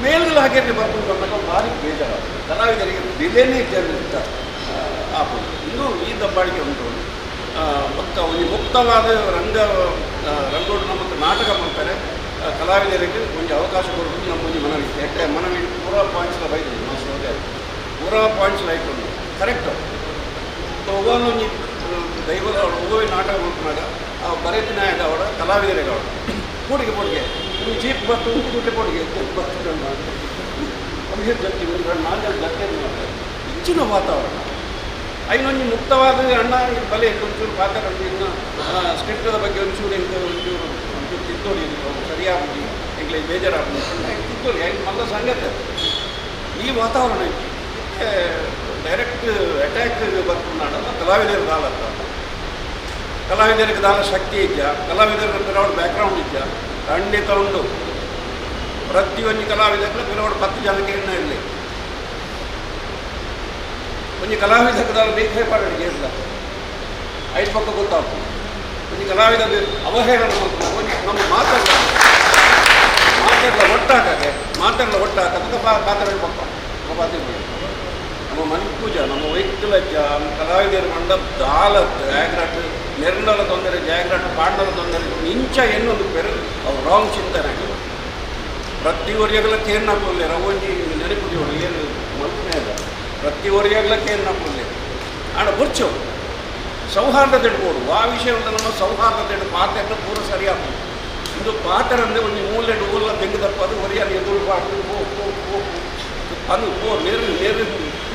ಮೇಲ್ಗಳು ಹಾಕಿದ್ರೆ ಬರ್ಕೊಂಡು ಬಂದಾಗ ಭಾರಿ ಬೇಜಾರು ಕಲಾವಿದರಿಗೆ ಬೆಲೆನೇ ಇದ್ದ ಆಪುಂಡು. ಇಂದು ಈ ದಬ್ಬಾಳಿಕೆ ಉಂಟು. ಭಕ್ತ ಒಂದು ಮುಕ್ತವಾದ ರಂಗ ರಂಗೋಡು ನಮ್ಮ ನಾಟಕ ಮಾಡ್ತಾರೆ ಕಲಾವಿದರಿಗೆ ಒಂದು ಅವಕಾಶ ಕೊಡೋದು ನಮ್ಮ ಒಂದು ಮನವಿ. ಯಾಕೆ ಮನವಿ ಪೂರಾ ಪಾಯಿಂಟ್ಸ್ ಬೈದಿದೆ ಮಾಸ್ಟರ್ ಪೂರಾ ಪಾಯಿಂಟ್ಸ್ ಲೈಕ್ ಉಂಟು ಕರೆಕ್ಟ್. ಒಬ್ಬನೊಂದು ದೈವದ ಒಬ್ಬ ನಾಟಕ ಮಾಡ್ಕೊಂಡಾಗ ಆ ಬರೆತಿನ ಅವಳ ಕಲಾವಿದರಿಗೆ ಅವಳು ಕೂಡಿಗೆ ಪೊಡಿಗೆ ನೀವು ಜೀಪ್ ಬತ್ತು ಉಂಟು ದುಡ್ಡು ಕೊಡಿಗೆ ಬತ್ತು ಅವ್ರಿಗೆ ಜತ್ತಿ ಒಂದು ನಾಲ್ಕು ಜನ ಜತ್ತಿ ಮಾಡ್ತಾರೆ ಇಂಚಿನ ವಾತಾವರಣ ಐನೊಂಜಿ ಮುಕ್ತವಾದ ಅಣ್ಣ ಬಲೆ ಒಂಚೂರು ಪಾತ್ರ ಇನ್ನು ಸ್ಕ್ರಿಪ್ಟದ ಬಗ್ಗೆ ಒಂಚೂರು ಎಂತ ಒಂಚೂರು ಒಂಚೂರು ತಿದ್ದೋಡಿ ಸರಿಯಾಗಿ ಎಂಗ್ಲೇ ಬೇಜಾರಾಗ್ಬೋದು ತಿದ್ದೋಡಿ ಐದು ಮಲ್ಲ ಸಂಗತಿ. ಈ ವಾತಾವರಣ ಡೈರೆಕ್ಟ್ ಅಟ್ಯಾಕ್ ಬರ್తున్నాಡಲ್ಲ ಕಲಾವಿದರ ದಾಲತ್ತ ಕಲಾವಿದರಿಗೆ ದಾಲ ಶಕ್ತಿ ಇದ್ಯಾ, ಕಲಾವಿದರ ಪಿರವಡ್ ಬ್ಯಾಕ್ಗ್ರೌಂಡ್ ಇದ್ಯಾ ಖಂಡಿತ ಉಂಟು. ಪ್ರತಿಯೊಂದು ಕಲಾವಿದಕ್ಕೆ ಪಿರವಡ್ 10 ಜನಕ್ಕೆ ಎಣ್ಣ ಇರಲಿ. ಒಂಜಿ ಕಲಾವಿದಕ್ಕೆ ದಾಲ ಬೇಕೇ ಪಾಡಡಿಗೆ ಇಲ್ಲ ಐದು ಪಕ್ಕ ಗೊತ್ತಾಗ್ತದೆ. ಒಂಜಿ ಕಲಾವಿದ ಅವಹೇಳನ ಒಂಜಿ ನಮ್ಮ ಮಾತಾಡಲ್ಲ ಮಾತಾಡಲ ಒಟ್ಟಾಕಕ್ಕೆ ಮಾತಾಡಲ ಒಟ್ಟಾಕಕ್ಕೆ ಪಾತ್ರ ಪಕ್ಕ ಪಾತ್ರ ನಮ್ಮ ಮಣಿಪೂಜ ನಮ್ಮ ವೈಕ್ತಿಲಜ್ಜ ಕಲಾವಿದರ ಮಂಡಪ ದಾಲತ್ ಜಾಗ್ರಾಟ್ ನೆರ್ನಲ ತೊಂದರೆ ಜಾಗ್ರಾಟ್ ಪಾಂಡಲ ತೊಂದರೆ ಇಂಚ ಎನ್ನೊಂದು ಪೆರು ಅವು ರಾಂಗ್ ಚಿಂತನೆ ಆಗಿದೆ. ಪ್ರತಿ ಒರಿಯಾಗಲ ಕೇರ್ನ ಪೊಲ್ಲೆ ರವೊಂಜಿ ನೆನಪುಜೋಡು ಏನು ಮಲ್ಪನೇ ಇಲ್ಲ. ಪ್ರತಿ ಒರಿಯಾಗಲ ಕೇರ್ನ ಪೊಲ್ಲೆ ಆಡ ಬುರ್ಚು ಸೌಹಾರ್ದತೆ ಇಟ್ಕೋಡು ಆ ವಿಷಯವನ್ನು ನಮ್ಮ ಸೌಹಾರ್ದತೆ ಇಟ್ಟು ಪಾತ್ರೆ ಪೂರ ಸರಿಯಾಗ್ತದೆ. ಇಂದು ಪಾತ್ರ ಅಂದರೆ ಒಂದು ಮೂಲೆ ಊಲ ತೆಗೆದಪ್ಪ ಅದು ಒರಿಯಾಗ ಎದುರು ಪಾಡ್ದು ಪೋ ಪೋ ಪೋ ಅದು ಪೋ ನೀರು ನೀರು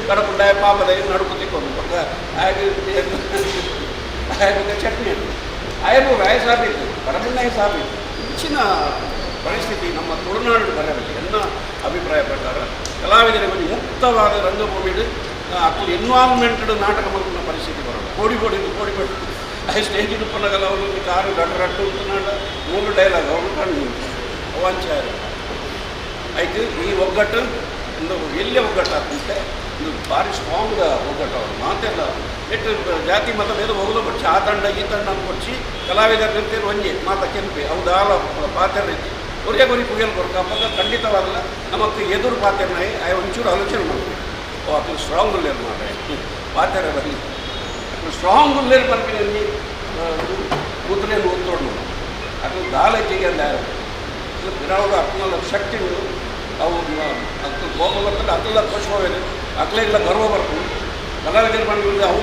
ಕಡಪುಂಡಾಯ ಪಾಪದ ನಡುಕು ತಿಕ್ಕೊಂಡು ಪಕ್ಕ ಆಗ ಆಗ ಚಟ್ನಿ ಅದು ಆಯಬು ಆಯ ಸಾಬೀತು ಕಡಪುಂಡಾಯ ಸಾಬೀತು. ಹೆಚ್ಚಿನ ಪರಿಸ್ಥಿತಿ ನಮ್ಮ ತುಳುನಾಡು ಬರಬೇಕು ಎನ್ನ ಅಭಿಪ್ರಾಯ ಪ್ರಕಾರ ಕಲಾವಿದರಿಗೆ ಒಂದು ಮುಕ್ತವಾದ ರಂಗಭೂಮಿಡು ಅಕ್ಕಲು ಎನ್ವಾಲ್ಮೆಂಟೆಡ್ ನಾಟಕ ಮಲ್ಪುನ ಪರಿಸ್ಥಿತಿ ಬರೋದು. ಕೋಡಿ ಕೋಡಿ ಕೋಡಿ ಕೋಡಿ ಆ ಸ್ಟೇಜ್ ಉಪ್ಪನಗಲ್ಲ ಅವರು ಕಾರು ರಟ್ಟು ರಟ್ಟು ಉಂಟುನಾಡ 3 ಡೈಲಾಗ್ ಅವರು ಕಣ್ಣು ಅವಾಂಚಾರ ಆಯ್ತು. ಈ ಒಗ್ಗಟ್ಟು ಒಂದು ಎಲ್ಲೇ ಒಗ್ಗಟ್ಟು ಆಗ್ತಂತೆ ಇದು ಭಾರಿ ಸ್ಟ್ರಾಂಗ್ ಒಗ್ಗಟ್ಟು. ಅವರು ಮಾತೆಲ್ಲ ಎಟ್ಟು ಜಾತಿ ಮತ ಭೇದ ಹೋಗಲು ಬಚ್ಚಿ ಆ ತಂಡ ಈ ತಂಡ ಕೊಚ್ಚಿ ಕಲಾವಿದರ ನಿಂತೇನು ಒಂಜಿ ಮಾತ ಕೆಂಪಿ ಅವು ದಾಲ ಪಾತ್ರ ರೀತಿ ಒರೇ ಗುರಿ ಪುಗೆಲ್ ಕೊರಕ ಅಪ್ಪಾಗ ಖಂಡಿತವಾಗಲ್ಲ ನಮಕ್ ಎದುರು ಪಾತ್ರನಾಯಿ ಆಯ್ ಒಂಚೂರು ಆಲೋಚನೆ ಮಾಡ್ತೀವಿ. ಓ ಅಕ್ಲು ಸ್ಟ್ರಾಂಗ್ ಉಲ್ಲೇರು ಮಾರ್ರೆ ಪಾತ್ರ ಬರಲಿ ಅಕ್ಲು ಸ್ಟ್ರಾಂಗ್ ಉಲ್ಲೇರು ಪನ್ಪಿನಲ್ಲಿ ಕೂದಲೇನು ಒತ್ತೋಡು ಅಕ್ಲು ದಾಲಜ್ಜಿಗೆ ಅಂದ ಬಿರಾವಡು ಅಕ್ಲೆಲ್ಲ ಶಕ್ತಿ ಉಂಡು ಅವು ಅಕ್ಲು ಕೋಪ ಬರ್ತದೆ ಅಕ್ಲೆಲ್ಲ ಖುಷಿ ಹೋಗಿದೆ ಅಕ್ಲೆಲ್ಲ ಗರ್ವ ಬರ್ತದೆ. ಕಲಾವಿದರು ಬಂದು ಅವು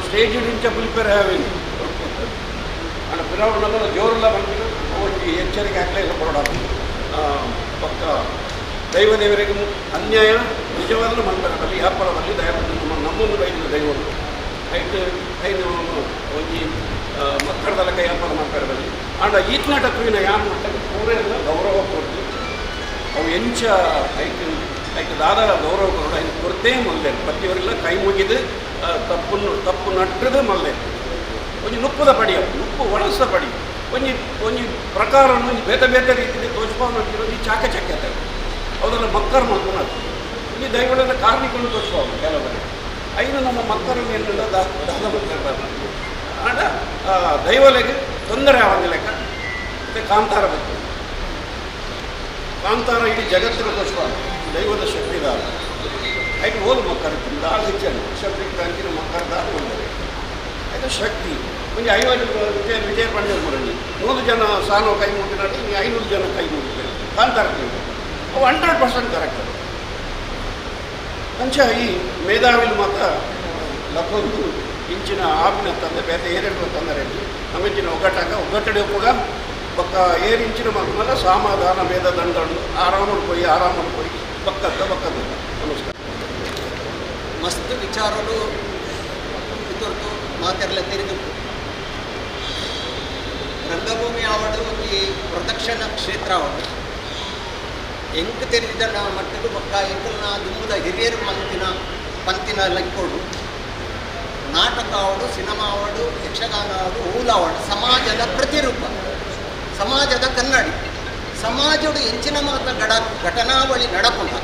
ಸ್ಟೇಜ್ ಇಂಚ ಪ್ರಿಪೇರ್ ಆವೇನು ಅಂಡ್ ಬಿರಾವಡು ನಮ್ಮಲ್ಲ ಜೋರೆಲ್ಲ ಬಂದು ಒಂಜಿ ಎಚ್ಚರಿಕೆ ಅಕ್ಲೆಲ್ಲ ಬರೋಡ ಪಕ್ಕ ದೈವ ದೇವರಿಗೆ ಅನ್ಯಾಯ ನಿಜವಾಗಲೂ ಮಂತ್ರದಲ್ಲಿ ಯಾಪರದಲ್ಲಿ ದಯ ನಮ್ಮ ನಮ್ಮೊಂದು ಬೈದಿನ ದೈವರು ಐಟ್ ಐದು ಒಂಜಿ ಮಕ್ಕಳದಲ್ಲ ಕೈ ವ್ಯಾಪಾರ ಮಾಡ್ತಾರೆ ಬಲ್ಲಿ ಆಂಡ ಈತ್ನಾಟ ತೂಯಿನ ಯಾನ್ ಮಟ್ಟಕ್ಕೆ ಪೂರೆಲ್ಲ ಗೌರವ ಕೊಡ್ತು ಅವು ಎಂಚ ಐಕ್ ಐಕ್ ದಾದಾರ ಗೌರವ ಕೊಡೋದು ಐದು ಕೊರತೆ ಮಲ್ದೆ ಪ್ರತಿಯವರೆಲ್ಲ ಕೈ ಮುಗಿದು ತಪ್ಪನ್ನು ತಪ್ಪು ನಟ್ಟದು ಮಲ್ದೆ ಒಂಜಿ ನುಪ್ಪದ ಪಡಿ ಅವು ನುಪ್ಪು ಒಣಸ ಪಡಿ ಒಂಜಿ ಒಂಜಿ ಪ್ರಕಾರವನ್ನು ಒಂಜಿ ಬೇತೆ ಬೇತೆ ರೀತಿಯಲ್ಲಿ ತೋಚ್ಪಾವನ ಒಂಜಿ ಚಾಕಚಕ್ಯತೆ ಅವರೆಲ್ಲ ಮಕ್ಕಳು ಮಕ್ಕಳು ಈ ದೈವಗಳ ಕಾರ್ಮಿಕರು ತೋರಿಸುವ ಕೆಲವರು ಐದು ನಮ್ಮ ಮಕ್ಕಳನ್ನು ಏನಿಲ್ಲ ದಾದ ಮಕ್ಕಳು ಆಂಡ ದೈವಲೆಗೆ ತೊಂದರೆ ಆವಂದಿ ಲೆಕ್ಕ ಮತ್ತು ಕಾಂತಾರ ಬರ್ತದೆ. ಕಾಂತಾರ ಇಡೀ ಜಗತ್ತಿನ ತೋರಿಸುವ ದೈವದ ಶಕ್ತಿದಾರ ಐದು ಓಲು ಮಕ್ಕಳು ದಾಳ ಹೆಚ್ಚಾಗಿ ಶಕ್ತಿ ಕ್ರಾಂತಿನ ಮಕ್ಕಳ ದಾಳ ಬಂದರೆ ಆಯ್ತು ಶಕ್ತಿ ಒಂದು 50 ವಿಜಯ ವಿಜಯ ಪಂಡ್ಯ ಮುರಳಿ 100 ಜನ ಸಾಲೋ ಕೈ ಮುಗಿನಾಡಿ 500 ಜನ ಕೈ ಮುಗಿತಾರೆ ಕಾಂತಾರ ಅವು 100% ಕರೆಕ್ಟ್. ಅಂಚ ಈ ಮೇಧಾವಿಲ್ ಮಾತ್ರ ಲಕ್ಕೊಂದು ಇಂಚಿನ ಆಪಿನ ತಂದೆ ಬೇತೆ ಏರೆಂಟು ತಂದರೆ ನಮ್ಮಿಂಚಿನ ಒಗ್ಗಟ್ಟಾಕ ಒಗ್ಗಟ್ಟಡಿ ಒಪ್ಪುಗ ಬಕ್ಕ ಏರು ಇಂಚಿನ ಮಾತ್ರ ಸಮಾಧಾನ ಭೇದ ದಂಡನ್ನು ಆರಾಮಲ್ಲಿ ಪೋಯಿ ಆರಾಮಲ್ಲಿ ಪೋಯಿ ಬಕ್ಕತ್ತ ಬಕ್ಕದ. ನಮಸ್ಕಾರ. ಮಸ್ತ್ ವಿಚಾರಲು ಇತೊರ್ತು ಮಾತೆರ್ಲ ತೆರೆದು ರಂಗಭೂಮಿ ಆವಡು ಒಂಜಿ ಪ್ರದಕ್ಷಿಣ ಕ್ಷೇತ್ರ ಆವಡು ಎಂಕ್ ತೆರೆದಿದ್ದ ಮಟ್ಟకు ಬೊಕ್ಕ ಎಂಕಲ್ನ ದುಂಬುದ ಹಿರಿಯರು ಮಂತಿನ ಪಂತಿನ ಲಕ್ಕೋಡು ನಾಟಕ ಆವಡು ಸಿನಿಮಾ ಆವಡು ಯಕ್ಷಗಾನ ಆವಡು ಹೂಲಾವಡು ಸಮಾಜದ ಪ್ರತಿರೂಪ ಸಮಾಜದ ಕನ್ನಡಿ ಸಮಾಜಡು ಎಂಚಿನ ಮಾತ ಘಟನಾವಳಿ ನಡಪುಂಡ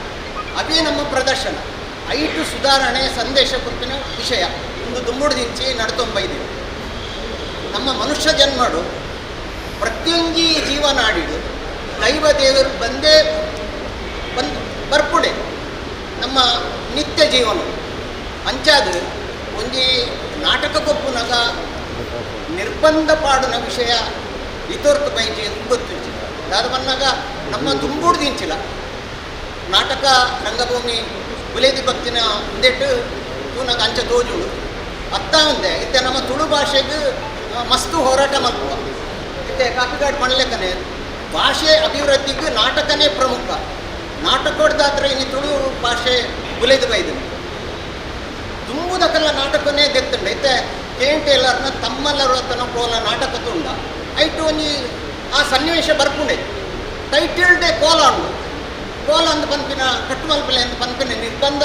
ಅವೇ ನಮ್ಮ ಪ್ರದರ್ಶನ ಐಟು ಸುಧಾರಣೆ ಸಂದೇಶ ಕುರಿತಿನ ವಿಷಯ ಒಂದು ದುಂಬುಡ್ದಿಂಚಿ ನಡ್ತೊಂಬೈದಿವಿ. ನಮ್ಮ ಮನುಷ್ಯ ಜನ್ಮಡು ಪ್ರತಿಯೊಂಜಿ ಜೀವನಾಡಿಡು ದೈವ ದೇವರು ಬಂದೇ ಬಂದು ಬರ್ಪುಡೆ ನಮ್ಮ ನಿತ್ಯ ಜೀವನ ಅಂಚಾದ ಒಂಜಿ ನಾಟಕ ಕೊಪ್ಪುನಗ ನಿರ್ಬಂಧ ಪಾಡುನ ವಿಷಯ ಇತೊರ್ತು ಬೈಜಿ ಅಂತ ಗೊತ್ತಿಂಚಿಲ್ಲ. ದಾದ ಬನ್ನಾಗ ನಮ್ಮ ದುಂಬುಡ್ದಿಂಚಿಲ್ಲ ನಾಟಕ ರಂಗಭೂಮಿ ಬುಲೇದಿ ಭಕ್ತಿನ ಒಂದೆಟ್ಟು ತೂನಾಗ ಅಂಚ ತೋಜುಂಡು ಅತ್ತ ಒಂದೆ ಇತ್ತೆ ನಮ್ಮ ತುಳು ಭಾಷೆಗೆ ಮಸ್ತು ಹೋರಾಟ ಮಲ್ಪುವ ಇತ್ತೆ ಕಾಪಿಗಾಡ್ ಮಾಡಲೆಕ್ಕನೆ ಭಾಷೆ ಅಭಿವೃದ್ಧಿಗೆ ನಾಟಕನೇ ಪ್ರಮುಖ. ನಾಟಕೋಡ್ದಾದ್ರೆ ಇನ್ನು ತುಳು ಭಾಷೆ ಬುಲೇದು ಬೈದು ದುಂಬುದಕಲ್ಲ ನಾಟಕನೇ ದೆತ್ತುಂಡು ಇತ್ತೆ ಕೆ ಎನ್ ಟೇಲರ್ನ ತಮ್ಮಲ್ಲರತನ ಕೋಲ ನಾಟಕ ತುಂಡ ಐಟು ಒಂಜಿ ಆ ಸನ್ನಿವೇಶ ಬರ್ಪುಂಡೆ ಟೈಟಲ್ ಡೇ ಕೋಲ ಉಂಡು ಕೋಲ ಅಂದ್ ಪನ್ಪಿನ ಕಟ್ಟುಮಲ್ಪಲೆ ಅಂದ್ ಪನ್ಪಿನ ನಿರ್ಬಂಧ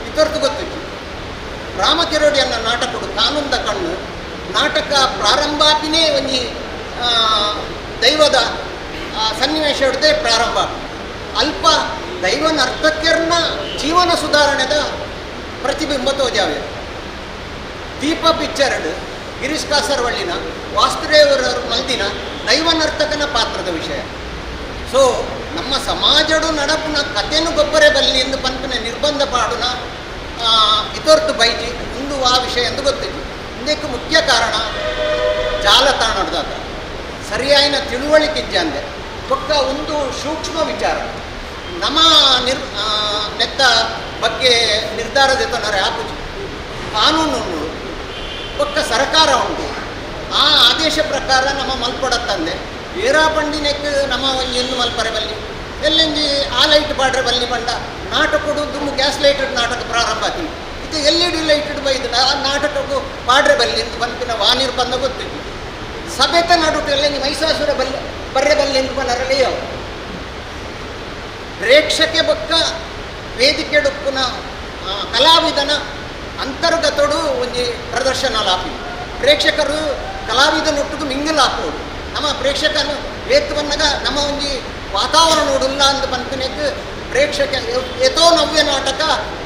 ಇತೊರ್ತು ಗೊತ್ತಿತ್ತು. ರಾಮಕಿರೋಡಿ ಅನ್ನ ನಾಟಕಡು ಕಾನೂನ್ದ ಕಣ್ಣು ನಾಟಕ ಪ್ರಾರಂಭಾಪಿನೇ ಒಂಜಿ ದೈವದ ಸನ್ನಿವೇಶ ಹಿಡ್ದೇ ಪ್ರಾರಂಭ. ಅಲ್ಪ ದೈವ ನರ್ತಕ್ಯರ್ನ ಜೀವನ ಸುಧಾರಣೆದ ಪ್ರತಿಬಿಂಬ ತೋಜಾವೆ. ದೀಪ ಪಿಕ್ಚರ್ಡ್ ಗಿರೀಶ್ ಕಾಸರವಳ್ಳಿನ ವಾಸುದೇವರ ಮಲ್ದಿನ ದೈವ ನರ್ತಕನ ಪಾತ್ರದ ವಿಷಯ. ಸೊ ನಮ್ಮ ಸಮಾಜಡು ನಡಪುನ ಕತೆನು ಗೊಬ್ಬರೇ ಬಲ್ಲಿ ಎಂದು ಪನ್ಪಿನ ನಿರ್ಬಂಧ ಪಾಡುನ ಇತೊರ್ತು ಬೈಜಿ ಒಂದು ಆ ವಿಷಯ ಎಂದು ಗೊತ್ತಿತ್ತು. ಇದಕ್ಕೆ ಮುಖ್ಯ ಕಾರಣ ಜಾಲತಾಣದ ಸರಿಯಾಯಿನ ತಿಳುವಳಿಕೆ ಇಜ್ಜಂದೆ ಬೊಕ್ಕ ಒಂದು ಸೂಕ್ಷ್ಮ ವಿಚಾರ ನಮ್ಮ ನೆತ್ತ ಬಗ್ಗೆ ನಿರ್ಧಾರ ದೆತ್ತೊನರೆ ಆಪುಜಿ. ಕಾನೂನು ಉಂಡು ಬೊಕ್ಕ ಸರ್ಕಾರ ಉಂಟು, ಆ ಆದೇಶ ಪ್ರಕಾರ ನಮ್ಮ ಮಲ್ಪಡತ್ತಂದೆ ಏರಾ ಪಂಡಿನೆಕ್ ನಮ್ಮ ಒಂಜಿ ಎಂದು ಮಲ್ಪರೆ ಬಲ್ಲಿ ಎಲ್ಲೆಂಜಿ ಆ ಲೈಟ್ ಪಾಡ್ರೆ ಬಲ್ಲಿ ಪಂಡ ನಾಟಕೊಡು ದುಮ್ಮು ಗ್ಯಾಸ್ ಲೈಟ್ ನಾಟಕ ಪ್ರಾರಂಭ ಆತೀನಿ ಇದು ಎಲ್ ಇ ಡಿ ಲೈಟ್ ಬೈದು ಆ ನಾಟಕಕ್ಕೂ ಪಾಡ್ರೆ ಬಲ್ಲಿ ಎಂದು ಪನ್ಪಿನ ವಾ ನಿರ್ಬಂಧ ಗೊತ್ತಿತ್ತು. ಸಭೆತ ನಡುಟು ಎಲ್ಲೆಂಜಿ ಮೈಸಾಸುರ ಬಲ್ಲೆ ಬರ್ರೆ ಬಲ್ಲಿ ಎಂದು ಪನರಲಿಯ ಪ್ರೇಕ್ಷಕೆ ಬೊಕ್ಕ ವೇದಿಕೆಡುಪ್ಪುನ ಕಲಾವಿದನ ಅಂತರ್ಗತಡು ಒಂಜಿ ಪ್ರದರ್ಶನ ಲಾಪಿ ಪ್ರೇಕ್ಷಕರು ಕಲಾವಿದನೊಟ್ಟಿಗೆ ಮಿಂಗಲ್ ಹಾಕೋಡು ನಮ್ಮ ಪ್ರೇಕ್ಷಕನು ವೇತ್ ಬಂದಾಗ ನಮ್ಮ ಒಂಜಿ ವಾತಾವರಣ ಉಡುಲ್ಲ ಅಂದ್ ಪನ್ಪಿನೆಕ್ ಪ್ರೇಕ್ಷಕ ಏತೋ ನವ್ಯ ನಾಟಕ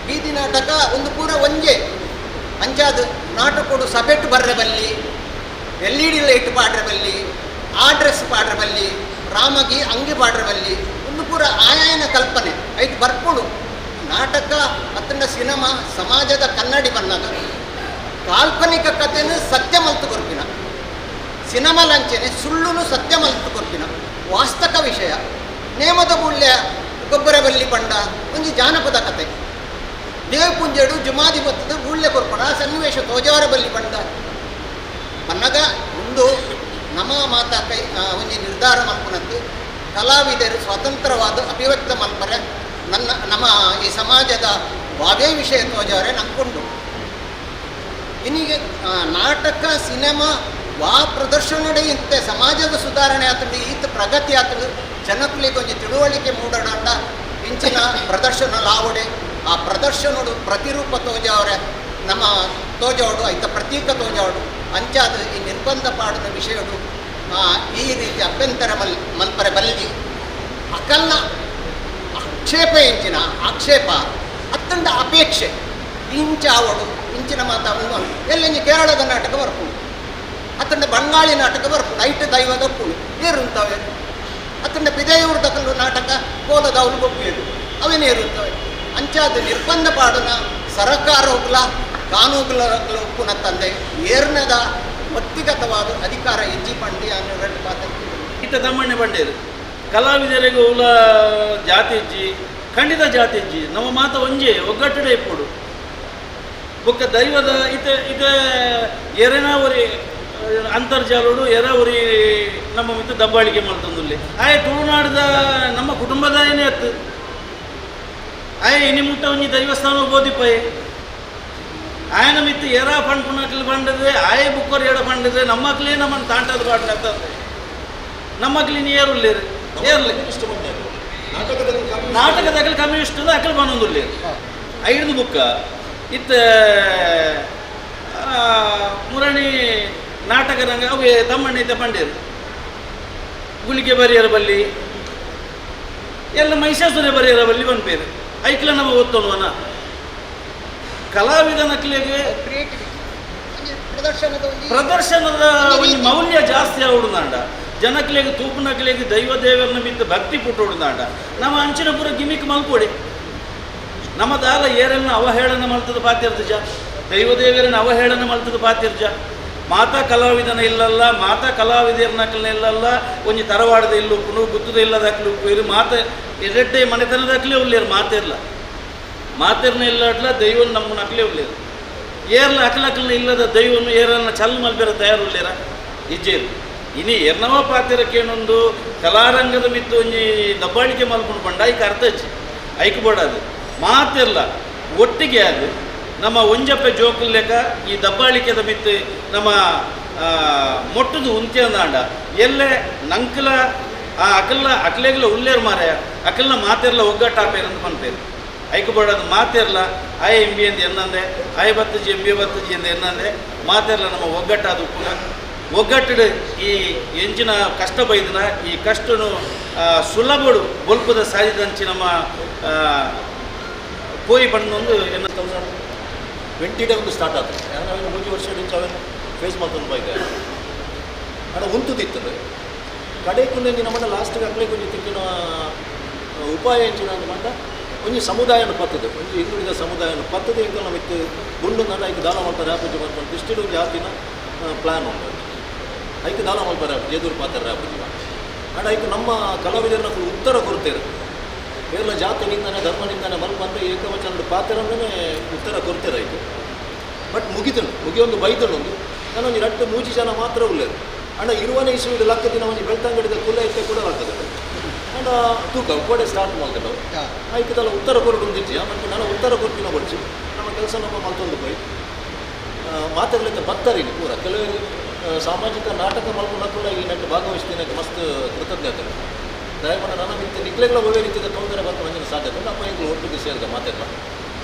ಬೀದಿ ನಾಟಕ ಒಂದು ಪೂರ ಒಂಜೆ ಅಂಚಾದ ನಾಟಕೊಡು ಸಭೆಟ್ ಬರ್ರೆ ಬಲ್ಲಿ ಎಲ್ ಇ ಡಿ ಲೈಟ್ ಪಾಡ್ರೆ ಬಲ್ಲಿ ಆ ಡ್ರೆಸ್ ಪಾಡ್ರೆ ಬಲ್ಲಿ ರಾಮಗಿ ಅಂಗಿ ಪಾಡ್ರೆ ಬಲ್ಲಿ ಒಂದು ಪೂರ ಆಯಾಯನ ಕಲ್ಪನೆ ಐಟ್ ಬರ್ಪುಡು. ನಾಟಕ ಅತ್ತಂಡ ಸಿನಿಮಾ ಸಮಾಜದ ಕನ್ನಡಿ ಬಂದಾಗ ಕಾಲ್ಪನಿಕ ಕಥೆನು ಸತ್ಯ ಮಲ್ತು ಕೊರ್ಪಿನ ಸಿನಿಮಾ ಲಂಚನೆ ಸುಳ್ಳುನು ಸತ್ಯ ಮಲ್ತು ಕೊರ್ಪಿನ ವಾಸ್ತಕ ವಿಷಯ ನೇಮದ ಬುಳ್ಯ ಗೊಬ್ಬರ ಬಲ್ಲಿ ಪಂಡ ಒಂಜಿ ಜಾನಪದ ಕತೆ ದೇವಪುಂಜಡು ಜುಮಾದಿ ಬತ್ತದ ಬೂಳ್ಯ ಕೊರ್ಪಣ ಸನ್ನಿವೇಶ ತೋಜಾವರ ಬಲ್ಲಿ ಪಂಡ ಪನ್ನಗ ಒಂದು ನಮ್ಮ ಮಾತಾ ಕೈ ಒಂಜಿ ನಿರ್ಧಾರ ಮಲ್ಪುನದ್ದು ಕಲಾವಿದರು ಸ್ವತಂತ್ರವಾದ ಅಭಿವ್ಯಕ್ತ ಮಲ್ಪರೆ ನನ್ನ ನಮ್ಮ ಈ ಸಮಾಜದ ವಾವೇ ವಿಷಯ ತೋಜಾವರೆ ನಂಕೊಂಡು ಇನ್ನೀಗ ನಾಟಕ ಸಿನಿಮಾ ವಾ ಪ್ರದರ್ಶನಡೆ ಇಂತೆ ಸಮಾಜದ ಸುಧಾರಣೆ ಆತಂಡು ಈತ ಪ್ರಗತಿ ಆತಂಡು ಜನಕ್ಕಲಿಗೆ ಒಂಜಿ ತಿಳುವಳಿಕೆ ಮೂಡೋಣ ಇಂಚಿನ ಪ್ರದರ್ಶನ ಲಾವಡೆ ಆ ಪ್ರದರ್ಶನಡು ಪ್ರತಿರೂಪ ತೋಜಾವರೆ ನಮ್ಮ ತೋಜೋಡು ಐತ ಪ್ರತೀಕ ತೋಜೋಡು ಅಂಚಾದ ಈ ನಿರ್ಬಂಧ ಪಾಡದ ವಿಷಯಡು ಈ ರೀತಿ ಅಭ್ಯಂತರ ಮಲ್ಪರೆ ಬಲ್ಲಿ ಅಕಲ್ನ ಆಕ್ಷೇಪ ಎಂಚಿನ ಆಕ್ಷೇಪ ಅತ್ತಂಡ ಅಪೇಕ್ಷೆ ಇಂಚಾವಡು ಇಂಚಿನ ಮಾತಾವನು ಎಲ್ಲೆಂಜಿ ಕೇರಳದ ನಾಟಕ ಬರ್ಪುಂಡು ಅತ್ತಂಡ ಬಂಗಾಳಿ ನಾಟಕ ಬರ್ಪುಂಡು ಐಟ್ ದೈವದ ಪುಣು ಏರುಂತವೆ ಅತ್ತಂಡ ಪಿದೆಯೂರು ದಕಲು ನಾಟಕ ಕೋಲದವನು ಗೊಬ್ಬಿಯದು ಅವೇನೇ ಇರುತ್ತವೆ ಅಂಚಾದ ನಿರ್ಬಂಧ ಪಾಡುನ ಸರಕಾರ ಹೋಗ್ಲ ಕಾನೂನುಗಳ ಒಪ್ಪುನ ತಂದೆ ಏರ್ನದ ವ್ಯಕ್ತಿಗತವಾದ ಅಧಿಕಾರ ಇಜ್ಜಿ ಪಂಡಿ ಅನ್ನೋ ಎರಡು ಪಾತ್ರ. ಇತ್ತ ತಮ್ಮಣ್ಣೆ ಬಂಡೇರು ಕಲಾವಿದರಿಗೆ ಉಲ ಜಾತಿ ಇಜ್ಜಿ ಖಂಡಿತ ಜಾತಿ ಇಜ್ಜಿ ನಮ್ಮ ಮಾತ ಒಂಜೆ ಒಗ್ಗಟ್ಟಡೆ ಇಪ್ಪುಡು ಬೊಕ್ಕ ದೈವದ ಇತ ಇತ ಎರೆನ ಒರಿ ಅಂತರ್ಜಾಲೋಡು ಎರ ಒರಿ ನಮ್ಮ ಮಿತ್ತು ದಬ್ಬಾಳಿಕೆ ಮಲ್ತೊಂದುಲ್ಲೆ ಆಯೆ ತುಳುನಾಡದ ನಮ್ಮ ಕುಟುಂಬದ ಏನೇ ಅತ್ತು ಆಯೆ ಇನಿ ಮುಟ್ಟ ಒಂಜಿ ದೈವಸ್ಥಾನ ಬೋದಿಪ್ಪಯೆ ಆಯನ ಮಿತ್ತು ಎರ ಪಂಡ್ಪುನಕ್ಲು ಬಂಡದೆ ಆಯೆ ಬುಕ್ಕೋರ್ ಎಡ ಪಂಡದೆ ನಮ್ಮಕ್ಲೇ ನಮ್ಮನ್ನು ತಾಂಟದ ಪಾಡ್ನತ್ತಂದೆ ನಮ್ಮಕ್ಲಿನ ಏರುಲ್ಲೇರು ಏರ್ಲಿ ನಾಟಕದ ಕಮ್ಯುನಿಸ್ಟ್ ಅಕಲ್ ಬನ್ನೊಂದುಲ್ಲೇರು ಐದು ಬುಕ್ಕ ಇತ್ತ ಮುರಣಿ ನಾಟಕ ರಂಗ ಅವು ತಮ್ಮಣ್ಣ ಇತ್ತ ಪಂಡೇರು ಗುಳಿಗೆ ಬರಿಯರ ಬಲ್ಲಿ ಎಲ್ಲ ಮಹಿಷಾಸುರ ಬರಿಯರ ಬಲ್ಲಿ ಬಂದ್ಪೇರು ಐಕ್ಲ ನಮ್ಮ ಒತ್ತೊನುವನ ಕಲಾವಿದನಕ್ಲಿಗೆ ಪ್ರದರ್ಶನದ ಒಂದು ಮೌಲ್ಯ ಜಾಸ್ತಿ ಆವಡುನಾಂಡ ಜನಕ್ಲೆಗ್ ತೂಪುನಕ್ಲೆಗ್ ದೈವ ದೇವರನ ಮಿತ್ತ ಭಕ್ತಿ ಪುಟ್ಟೋಡುನಾಂಡ ನಮ್ಮ ಅಂಚಿನ ಪೂರ ಗಿಮಿಕ್ ಮಲ್ಪೊಡಿ ನಮ್ಮ ದಾಲ ಏರಲ್ನ ಅವಹೇಳನ ಮಲ್ತದ ಪಾತಿರ್ಜ ದೈವ ದೇವರನ್ನ ಅವಹೇಳನ ಮಲ್ತದ ಪಾತಿರ್ಜ ಮಾತಾ ಕಲಾವಿದನ ಇಲ್ಲಲ್ಲ ಮಾತಾ ಕಲಾವಿದರ್ನಕ್ಲನ ಇಲ್ಲಲ್ಲ ಒಂಜಿ ತರವಾಡದ ಇಲ್ಲುಪ್ಪುನು ಗುತ್ತದ ಇಲ್ಲದಾಕ್ಲು ಉಪ್ಪು ಮಾತ ಎರೆಡ್ಡೆ ಮನೆತನದಾಕ್ಲೇ ಉಲ್ಲೇರು ಮಾತಿರ್ಲ ಮಾತಿರ್ನ ಇಲ್ಲಡ್ಲ ದೈವನ್ ನಮ್ಮ ನಕ್ಲೇ ಉಲ್ಲೇರು ಏರ್ಲ ಅಕ್ಲಕ್ಲನ ಇಲ್ಲದ ದೈವನು ಏರಲ್ನ ಚಲ್ ಮಲ್ಬೆರ ತಯಾರುಲ್ಲೇರ ಇಜ್ಜೇರು ಇನಿ ಎರ್ನವ ಪಾತಿರಕ್ಕೇನೊಂದು ಕಲಾರಂಗದ ಮಿತ್ತು ಒಂಜಿ ದಬ್ಬಾಳಿಕೆ ಮಲ್ಕೊಂಡು ಬಂಡ ಐಕ್ ಅರ್ಥ ಐಕ್ ಬೋಡದು ಮಾತಿರ್ಲ ಒಟ್ಟಿಗೆ ಅದು ನಮ್ಮ ಒಂಜಪ್ಪೆ ಜೋಕುಲ್ ಲೆಕ್ಕ ಈ ದಬ್ಬಾಳಿಕೆದ ಮಿತ್ತು ನಮ್ಮ ಮೊಟ್ಟುದು ಉಂತ್ಯಂದಾಂಡ ಎಲ್ಲೆ ನಂಕಲ ಆ ಅಕಲ್ನ ಅಕ್ಲೆಗ್ಲ ಉಲ್ಲೇರ್ ಮಾರಾಯ ಅಕಲ್ನ ಮಾತೆರ್ಲ ಒಗ್ಗಟ್ಟಾಪೇರು ಅಂತ ಪನ್ಪೇರು. ಐಕು ಬೋಡಾದ ಮಾತೆರ್ಲ ಆಯ ಎಂ ಬಿ ಅಂತ ಎನ್ನಂದೆ ಆಯ ಬತ್ತಜಿ ಎಂ ಬಿ ಬತ್ತಜಿ ಅಂತ ಎನ್ನಂದೆ ಮಾತೆರ್ಲ ನಮ್ಮ ಒಗ್ಗಟ್ಟಾದ ಉಪ್ಪುಗ ಒಗ್ಗಟ್ಟು ಈ ಎಂಚಿನ ಕಷ್ಟ ಬೈದಿನ ಈ ಕಷ್ಟನು ಸುಲಭಡು ಬೊಲ್ಪುದ ಸಾಧಿದಂಚಿ ನಮ್ಮ ಪೋಯಿ ಪಣ್ಣೊಂದು ಎನ್ನ 20 ಒಂದು ಸ್ಟಾರ್ಟ್ ಆಯ್ತು. ನಾವೇನು 3 ವರ್ಷ ಅವೇನು ಫೇಸ್ ಮಾಡ್ಕೊಂಡು ಬೈದೆ ಆಡ ಉಂತುದಿತ್ತದು ಕಡೆಕು ನಮ್ಮನ್ನ ಲಾಸ್ಟ್ಗೆ ಅಕ್ಲೆ ಕೊಂಚ ತಿಕ್ಕಿನ ಉಪಾಯ ಎಂಚಿನ ಅಂದ್ ಪಂಡ ಒಂಜಿ ಸಮುದಾಯನ ಪತ್ತದು ಒಂಜಿ ಹಿಂದುಳಿದ ಸಮುದಾಯನ ಪತ್ತದು ಎಂಕಲ್ ನಮ್ಮ ಇತ್ತು ಗುಂಡು ನಡ ಐಕ್ ದಾನ ಮಲ್ಪರೆ ಆಪುಜಿ ಮಲ್ಪಂದು ದೃಷ್ಟಿಡ್ ಒಂಜಿ ಆತಿನ ಪ್ಲಾನ್ ಉಂಡು. ಐಕ್ ದಾನ ಮಲ್ಪರೆ ಆಪುಜಿ ಎದುರು ಪಾತ್ರ ಆಪುಜಿ ಆಂಡ ಐಕ್ ನಮ್ಮ ಕಲಾವಿದರನ್ನ ಉತ್ತರ ಕೊಡ್ತೇವೆ. ಏರ್ಲ ಜಾತಿ ನಿಂದನೆ ಧರ್ಮ ನಿಂದನೆ ಮಲ್ಪಂದ್ರೆ ಏಕವಚನದ ಪಾತ್ರನೇ ಉತ್ತರ ಕೊಡ್ತೇವೆ ಐಕು. ಬಟ್ ಮುಗಿತನು ಮುಗಿಯೊಂದು ಬೈದನೊಂದು ನಾನೊಂದು ರಟ್ಟು ಮೂಜಿ ಜನ ಮಾತ್ರ ಉಳ್ಳೇರು ಅಂಡ ಇರುವನೇ ಇಸುವಿಡು ಲಕ್ಕ ದಿನ ಒಂಜಿ ಬೆಳ್ತಂಗಡಿದ ಕುಲ ಇತ್ತೆ ಕೂಡ ಆಗ್ತದೆ. ಅಂಡ ತೂಕ ಕೋಡೆ ಸ್ಟಾರ್ಟ್ ಮಾಡ್ತಾರೆ ಐಕದಲ್ಲ ಉತ್ತರ ಕೊರಡು ಮತ್ತು ನಾನು ಉತ್ತರ ಕೊರ್ಪಿನ ಬಡ್ಚಿ ನಮ್ಮ ಕೆಲಸ ನಮ್ಮ ಮಲ್ತೊಂದು ಪೋಯಿ ಮಾತಾಡ್ಲಿಕ್ಕೆ ಬತ್ತರಿನಿ ಪೂರ ಕೆಲವರು ಸಾಮಾಜಿಕ ನಾಟಕ ಮಲ್ಪುನ ಕೂಡ ಈ ನೆಟ್ಟು ಭಾಗವಹಿಸ್ತೀನಿ ಮಸ್ತ್ ಕೃತಜ್ಞತೆ. ದಯಮಾಡಿ ನನ್ನ ಮಿತ್ತ ನಿಕ್ಲೆಗಳ ಒಳ್ಳೆ ರೀತಿಯ ತೊಂದರೆ ಬಂತು ಮಂಜಿನ ಸಾಧ್ಯತೆ ನಮ್ಮ ಎಂಗ್ಳು ಒಟ್ಟಿಗೆ ಸೇರಿದ ಮಾತೆಲ್ಲ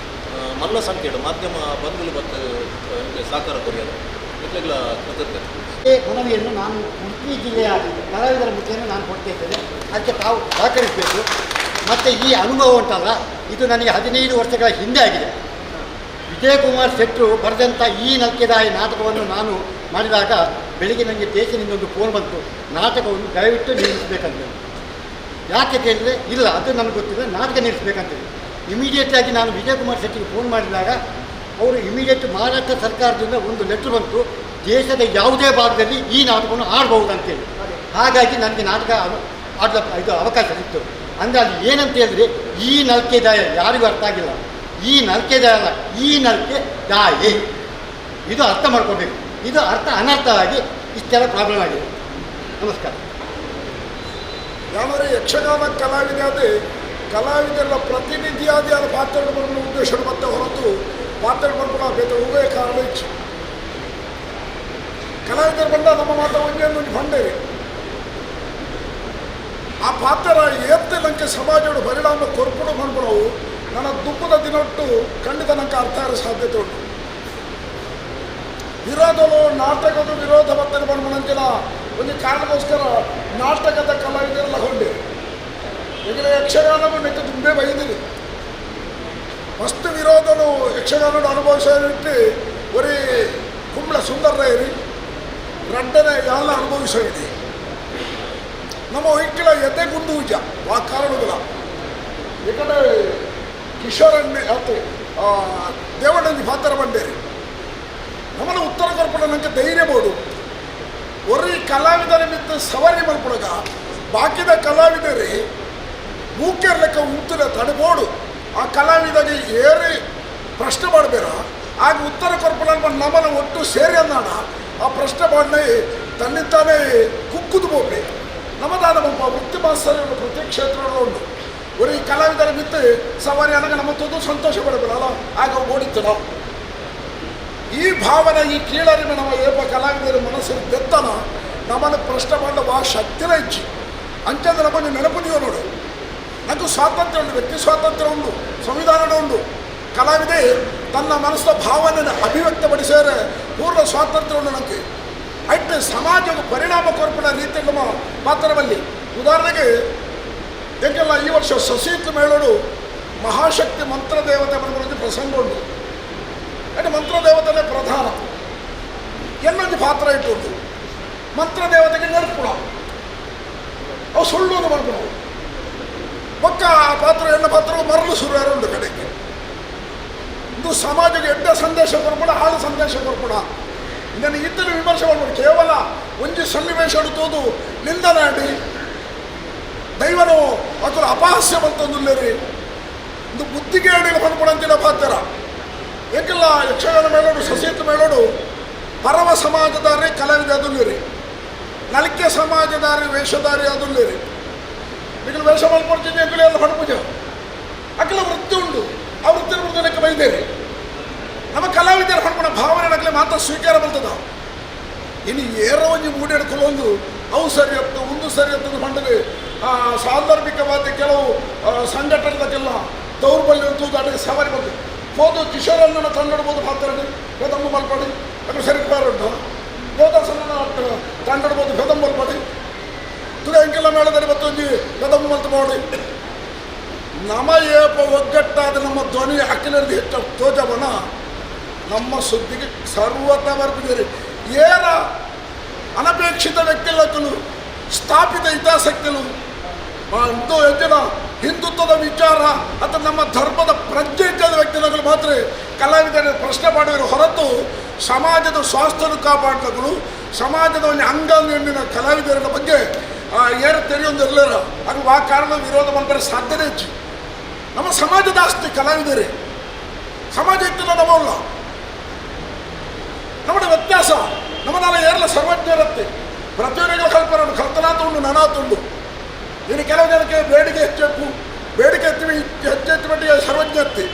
ಮಲ್ಲ ಸಂಖ್ಯೆಡು ಮಾಧ್ಯಮ ಬಂಧುಗಳು ಮತ್ತು ಸಹಕಾರ ಕೊರಿಯಲು ನಿಕ್ಲೆಗಳ ಕೃತಜ್ಞತೆ. ಈ ಮನವಿಯನ್ನು ನಾನು ಉಡುಪಿ ಜಿಲ್ಲೆಯ ಕಲಾವಿದರ ಮುಖೇನ ನಾನು ಕೊಡ್ತಾ ಇದ್ದೇನೆ. ಅದಕ್ಕೆ ತಾವು ಸಹಕರಿಸಬೇಕು. ಮತ್ತು ಈ ಅನುಭವ ಉಂಟಲ್ಲ, ಇದು ನನಗೆ 15 ವರ್ಷಗಳ ಹಿಂದೆ ಆಗಿದೆ. ವಿಜಯಕುಮಾರ್ ಶೆಟ್ಟರು ಬರೆದಂಥ ಈ ನಲ್ಕೆದಾಯಿ ನಾಟಕವನ್ನು ನಾನು ಮಾಡಿದಾಗ ಬೆಳಿಗ್ಗೆ ನನಗೆ ದೇಶದಿಂದ ಒಂದು ಫೋನ್ ಬಂತು, ನಾಟಕವನ್ನು ದಯವಿಟ್ಟು ನಿಲ್ಲಿಸಬೇಕಂತೇಳಿ. ಯಾಕೆ ಕೇಳಿದರೆ, ಇಲ್ಲ ಅದು ನನಗೆ ಗೊತ್ತಿಲ್ಲ, ನಾಟಕ ನಿಲ್ಲಿಸಬೇಕಂತೇಳಿ. ಇಮಿಡಿಯೇಟಾಗಿ ನಾನು ವಿಜಯಕುಮಾರ್ ಶೆಟ್ಟಿಗೆ ಫೋನ್ ಮಾಡಿದಾಗ ಅವರು ಇಮಿಡಿಯೇಟ್ ಮಹಾರಾಷ್ಟ್ರ ಸರ್ಕಾರದಿಂದ ಒಂದು ಲೆಟ್ರ್ ಬಂತು, ದೇಶದ ಯಾವುದೇ ಭಾಗದಲ್ಲಿ ಈ ನಾಟಕವನ್ನು ಆಡ್ಬಹುದು ಅಂತೇಳಿ. ಹಾಗಾಗಿ ನನಗೆ ನಾಟಕ ಆಡಲ ಇದು ಅವಕಾಶ ಸಿಕ್ತು. ಅಂದರೆ ಅಲ್ಲಿ ಏನಂತ ಹೇಳಿದ್ರೆ, ಈ ನಲ್ಕೆದಾಯ ಯಾರಿಗೂ ಅರ್ಥ ಆಗಿಲ್ಲ. ಈ ನಲ್ಕೆದಾಯ ಅಲ್ಲ, ಈ ನಲ್ಕೆ ದಾಯಿ, ಇದು ಅರ್ಥ ಮಾಡ್ಕೊಳ್ಬೇಕು. ಇದು ಅರ್ಥ ಅನರ್ಥವಾಗಿ ಇಷ್ಟೆಲ್ಲ ಪ್ರಾಬ್ಲಮ್ ಆಗಿದೆ. ನಮಸ್ಕಾರ. ಯಾವರೆ ಯಕ್ಷಗಾನ ಕಲಾವಿದ ಅದೇ ಕಲಾವಿದರ ಪ್ರತಿನಿಧಿಯಾದ ಯಾರು ಪಾತ್ರ ಬರಲು ಉದ್ದೇಶ ಮತ್ತೆ ಹೊರತು ಪಾತ್ರ ಬರ್ಕೊಂಡು ಬೇತ ಉಭಯ ಕಾರಣ ಇಚ್ಛೆ ಕಲಾವಿದರು ಬಂದ ನಮ್ಮ ಮಾತ ಒಂದೇ ಒಂದು ಬಂಡೇರಿ ಆ ಪಾತ್ರ ಏತ್ತೆ ನಂಗೆ ಸಮಾಜದ ಪರಿಣಾಮ ಕೊರ್ಪುಡು ಬಂದ್ಬಿಡವು ನನ್ನ ದುಃಖದ ದಿನೊಟ್ಟು ಖಂಡಿತ ನಂಗೆ ಅರ್ಥ ಆಗೋ ಸಾಧ್ಯತೆ ಉಂಟು. ವಿರೋಧವು ನಾಟಕದ ವಿರೋಧ ಮತ್ತೆ ಬಂದ್ಬಿಡಂತಿಲ್ಲ ಒಂದು ಕಾರಣಕ್ಕೋಸ್ಕರ ನಾಟಕದ ಕಲಾವಿದರೆಲ್ಲ ಹೊಂಡಿ ಈಗ ಯಕ್ಷಗಾನವು ನೆಟ್ಟು ತುಂಬೇ ಬೈದಿರಿ ಮಸ್ತ್ ವಿರೋಧನು ಯಕ್ಷಗಾನದ ಅನುಭವಿಸೋದಿಟ್ಟು ಬರೀ ಕುಂಬಳ ಸುಂದರ ಇರಿ ರಡ್ಡನೆ ಎಲ್ಲ ಅನುಭವಿಸೋದಿ ನಮ್ಮ ಒಯ್ಕಳ ಎದೆ ಗುಂಡು ಉಜ ಆ ಕಾರಣಗಳ ಯಾಕಂದರೆ ಕಿಶೋರನ್ನೇ ಆತು ದೇವಣ್ಣಂಜಿ ಪಾತ್ರ ಬಂಡೇರಿ ನಮ್ಮನ್ನು ಉತ್ತರ ಕೊರ್ಪಣ ನಂಗೆ ಧೈರ್ಯ ಬೋಡು ಒರಿ ಕಲಾವಿದರ ಮಿತ್ತ ಸವಾರಿ ಮಲ್ಪಡಗ ಬಾಕಿದ ಕಲಾವಿದರಿ ಮೂಕ್ಯರ ಲೆಕ್ಕ ಉಂತುಲ ತಡೆಬೋಡು ಆ ಕಲಾವಿದಗೆ ಏರಿ ಪ್ರಶ್ನೆ ಮಾಡಬೇಡ ಆಗ ಉತ್ತರ ಕೊರ್ಪಣ ನಮ್ಮನ್ನು ಒಟ್ಟು ಸೇರಿ ಅಂದಾಣ ಆ ಪ್ರಶ್ನೆ ಮಾಡಿ ತನ್ನಿಂತಾನೇ ಕುಕ್ಕುದು ಬೋಪೆ ನಮ್ಮದಾದ ಒಬ್ಬ ವೃತ್ತಿ ಮಾಸ್ತರ್ ಪ್ರತಿ ಕ್ಷೇತ್ರದಲ್ಲೂ ಉಂಟು ಒರಿ ಕಲಾವಿದರ ಮಿತ್ತು ಸವಾರಿ ಅನಗ ನಮ್ಮ ತೊಂದು ಸಂತೋಷ ಪಡಬೇಡ ಆಗ ಓಡಿತ್ತು ನಾವು ಈ ಭಾವನೆ ಈ ಕೀಳರಿಮೆ ನಮ್ಮ ಏಪ ಕಲಾವಿದರ ಮನಸ್ಸು ದೆತ್ತನ ನಮ್ಮನ್ನು ಪ್ರಶ್ನೆ ಮಾಡುವ ಶಕ್ತಿನ ಇಚ್ಚಿ ಅಂಚಂದ್ರೆ ನಮ್ಮನ್ನು ನೆನಪು ನೀವು ನೋಡು ನಂಗೆ ಸ್ವಾತಂತ್ರ್ಯ ಉಂಟು, ವ್ಯಕ್ತಿ ಸ್ವಾತಂತ್ರ್ಯ ಉಂಟು, ಸಂವಿಧಾನ ಉಂಟು. ಕಲಾವಿದೆ ತನ್ನ ಮನಸ್ಸಿನ ಭಾವನೆಯನ್ನು ಅಭಿವ್ಯಕ್ತಪಡಿಸಿದರೆ ಪೂರ್ಣ ಸ್ವಾತಂತ್ರ್ಯ ಉಂಟು ನನಗೆ. ಅಟ್ಟು ಸಮಾಜಕ್ಕೆ ಪರಿಣಾಮ ಕೊರ್ಪಣ ರೀತಿ ನಮ್ಮ ಪಾತ್ರವಲ್ಲಿ ಉದಾಹರಣೆಗೆ ಎಂಕೆಲ್ಲ ಈ ವರ್ಷ ಸಸೀತ್ ಮೇಳೋಡು ಮಹಾಶಕ್ತಿ ಮಂತ್ರದೇವತೆ ಬರುವ ಪ್ರಸಂಗ ಉಂಟು. అంటే ಮಂತ್ರದೇವತನೇ ಪ್ರಧಾನ ಎಲ್ಲೊಂದು ಪಾತ್ರ ಇಟ್ಟು ಮಂತ್ರದೇವತೆಗೆ ನೆನಪುಣ ಅವು ಸುಳ್ಳು ಮಲ್ಪುಣ ಪಕ್ಕ ಆ ಪಾತ್ರ ಎಣ್ಣ ಪಾತ್ರ ಮರಳು ಸುರುವಾರು ಕಡೆಗೆ ಇದು ಸಮಾಜಕ್ಕೆ ಎಡ್ಡ ಸಂದೇಶ ಕೊರ್ಪಣ ಹಾಳು ಸಂದೇಶ ಕೊರ್ಪಣ ಇದನ್ನು ಇತರ ವಿಮರ್ಶೆ ಮಾಡ್ಬೋದು. ಕೇವಲ ಒಂಜಿ ಸನ್ನಿವೇಶ ತೋದು ನಿಂದನಾಡಿ ದೈವನು ಅದ್ರ ಅಪಹಾಸ್ಯ ಬಂತಂದುಲ್ಲೇರಿ ಇದು ಬುದ್ಧಿಗೆ ಅಡಿயில் ಪನ್ಪುಣಂತಿನ ಪಾತ್ರ ಏಕೆಲ್ಲ ಯಕ್ಷಗಾನ ಮೇಳೋಡು ಸಸೀತ ಮೇಳೋಡು ಪರವ ಸಮಾಜದಾರಿ ಕಲಾವಿದ ಅದುಲ್ಲೇರಿ ನಲಿಕೆ ಸಮಾಜದಾರಿ ವೇಷಧಾರಿ ಅದುಲ್ಲೇರಿ ಈಗ ವೇಷ ಮಲ್ಪಡ್ತೀನಿ ಎಂಕುಲೆ ಎಲ್ಲ ಪಡ್ಪುಜ ಅಕ್ಲ ವೃತ್ತಿ ಉಂಟು ಆ ವೃತ್ತಿ ಬೈದೇರಿ. ಮಾತ್ರ ಸ್ವೀಕಾರ ಬರ್ತದ. ಇನ್ನು ಏರೋ ಒಂಜಿ ಮೂಡೆಡ್ ಕುಲೊಂದು ಅವು ಸರಿ ಅತ್ತು ಒಂದು ಸರಿ ಅತ್ತು ಪಂಡದು ಸಾಂದರ್ಭಿಕವಾದ ಕೆಲವು ಸಂಘಟನೆದಕ್ಕೆಲ್ಲ ದೌರ್ಬಲ್ಯ ತೂದಾಟ ಸವಾರಿ ಬಂದು ಹೋದು ಕಿಶೋರನ್ನ ತಂಡಡ್ಬೋದು ಪಾತ್ರని ಪೆದಮ್ಮ ಮಲ್ಪಡಿ ಅದು ಸರಿ ಉಂಟು ಗೋದಾಸನ ತಂಡಡ್ಬೋದು ಪೆದಮ್ಮ ಮಲ್ಪಡಿ ತುಗ ಎಂಕೆಲ್ಲ ಮೇಳದಲ್ಲಿ ಮತ್ತೊಂದು ಪೆದಮ್ಮ ಮಲ್ತು ಮಾಡಿ ನಮ ಏಪ ಒಗ್ಗಟ್ಟಾದ ನಮ್ಮ ಧ್ವನಿ ಅಕ್ಕಿಲರ್ದು ಹೆಚ್ಚು ತೋಜವನ ನಮ್ಮ ಸುದ್ದಿಗೆ ಸರ್ವತ ಬರ್ಪಿದ್ದೀರಿ. ಏನ ಅನಪೇಕ್ಷಿತ ವ್ಯಕ್ತಿಗಳು ಸ್ಥಾಪಿತ ಹಿತಾಸಕ್ತಿಗಳು ಇಂದು ಹೆಚ್ಚಿನ ಹಿಂದುತ್ವದ ವಿಚಾರ ಅಥವಾ ನಮ್ಮ ಧರ್ಮದ ಪ್ರಜ್ಞೆ ಇದ್ದ ವ್ಯಕ್ತಿಗಳು ಮಾತ್ರ ಕಲಾವಿದರ ಪ್ರಶ್ನೆ ಮಾಡುವ ಹೊರತು ಸಮಾಜದ ಸ್ವಾಸ್ಥ್ಯವನ್ನು ಕಾಪಾಡಲು ಸಮಾಜದ ಒಂದು ಅಂಗಾಂಗ ಕಲಾವಿದರ ಬಗ್ಗೆ ಏನು ತಿಳಿಯೊಂದಿರಲಿಲ್ಲ. ಅದು ಆ ಕಾರಣ ವಿರೋಧ ಮಾಡ್ತಾರೆ ಸಾಧ್ಯನೇ ಹೆಚ್ಚು. ನಮ್ಮ ಸಮಾಜದ ಆಸ್ತಿ ಕಲಾವಿದರೇ, ಸಮಾಜ ಇತ್ತಿಲ್ಲ ನಮ್ಮಲ್ಲ, ನಮ್ಮ ವ್ಯತ್ಯಾಸ ನಮ್ಮನ್ನೆಲ್ಲ ಏರಲ್ಲ ಸರ್ವಜ್ಞರತ್ತೆ ಪ್ರತಿಯೊಬ್ಬರಿಗೂ ಕಲ್ಪನೆ ಕಲ್ತನಾತುಂಡು ನನಾತುಂಡು. ಇನ್ನು ಕೆಲವು ಜನಕ್ಕೆ ಬೇಡಿಕೆ ಹೆಚ್ಚು, ಬೇಡಿಕೆ ಹೆಚ್ಚು ಮಟ್ಟಿಗೆ ಸರ್ವಜ್ಞತೆ,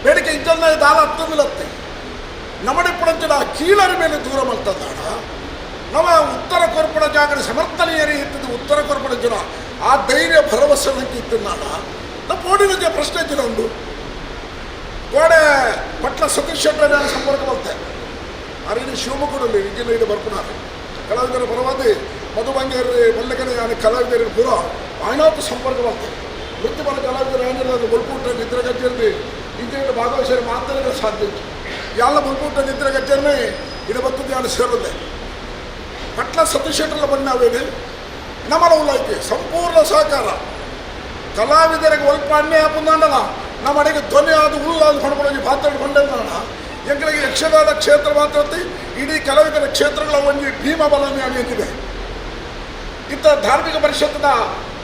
ಬೇಡಿಕೆ ಇದ್ದಲ್ಲ ದಾಲ ಹತ್ತಂದಿಲತ್ತೆ. ನಮ್ಮಡೆ ಪುಣಂಚಿನ ಕೀಳರ ಮೇಲೆ ದೂರ ಮಲ್ತದಾಡ ನಮ್ಮ ಉತ್ತರ ಕೊರ್ಪಣ ಜಾಗರ ಸಮರ್ಥನೆ ಏರಿ ಇತ್ತದು ಉತ್ತರ ಕೊರ್ಪಣ ಜನ ಆ ಧೈರ್ಯ ಭರವಸೆ ನಂಗೆ ಇತ್ತು. ನಮ್ಮ ಓಡಿನ ಪ್ರಶ್ನೆ ಇದ್ದಿಲ್ಲ ಉಂಟು. ಕೋಡೆ ಪಟ್ಲ ಸತೀಶ್ ಶೆಟ್ಟರ್ ನಾನು ಸಂಪರ್ಕ ಬರುತ್ತೆ. ಅರಿನಿ ಶಿವಮೊಗ್ಗದಲ್ಲಿ ಇಂಜಿನ ಇದು ಬರ್ಪುಣಾರೆ ಕಲಾವಿದರ ಪರವಾದಿ ಮಧುಬಂಗೇರಿ ಮಲ್ಲಿಕನೆ ನಾನು ಕಲಾವಿದರ ಪೂರ ಆಯ್ನಾತು ಸಂಪರ್ಕ ಬರ್ತೇನೆ. ವೃತ್ತಿಪರ ಕಲಾವಿದರ ಏನಿಲ್ಲ ಬೊಲ್ಪೂಟ ನಿದ್ರೆ ಕಚೇರಿ ಇಂಜಿನಿಯರ್ ಭಾಗವಹಿಸಿದರೆ ಮಾತ್ರ ಸಾಧ್ಯ ಇತ್ತು. ಎಲ್ಲ ಬೊಲ್ಪೂಟ ನಿದ್ರೆ ಕಚೇರಿನೇ ಇದು ಬರ್ತದೆ ನಾನು ಸೇರದೆ ಪಟ್ಲ ಸತೀಶ್ ಶೆಟ್ಟರ್ಲ ಬಣ್ಣ ನಾವೇನು ನಮ್ಮನ ಉಳ್ಳೈತೆ ಸಂಪೂರ್ಣ ಸಹಕಾರ ಕಲಾವಿದರಿಗೆ ಒಲ್ಪ ಅನ್ಯಾಯ ಪುಂದಾಂಡಲ ನಮ್ಮ ಅಡಿಗೆ ಧ್ವನಿ ಅದು ಉಳ್ಳಾದ ಪಡ್ಕೊಳ್ಳೋದು ಪಾತ್ರ ಕೊಂಡಾಣ ಎಂಗಳಿಗೆ ಯಕ್ಷಗಾನ ಕ್ಷೇತ್ರ ಮಾತ್ರ ಇಡೀ ಕಲಾವಿದರ ಕ್ಷೇತ್ರಗಳ ಒಂದು ಭೀಮ ಬಲ ಅಂತಿದೆ. ಇಂಥ ಧಾರ್ಮಿಕ ಪರಿಷತ್ತಿನ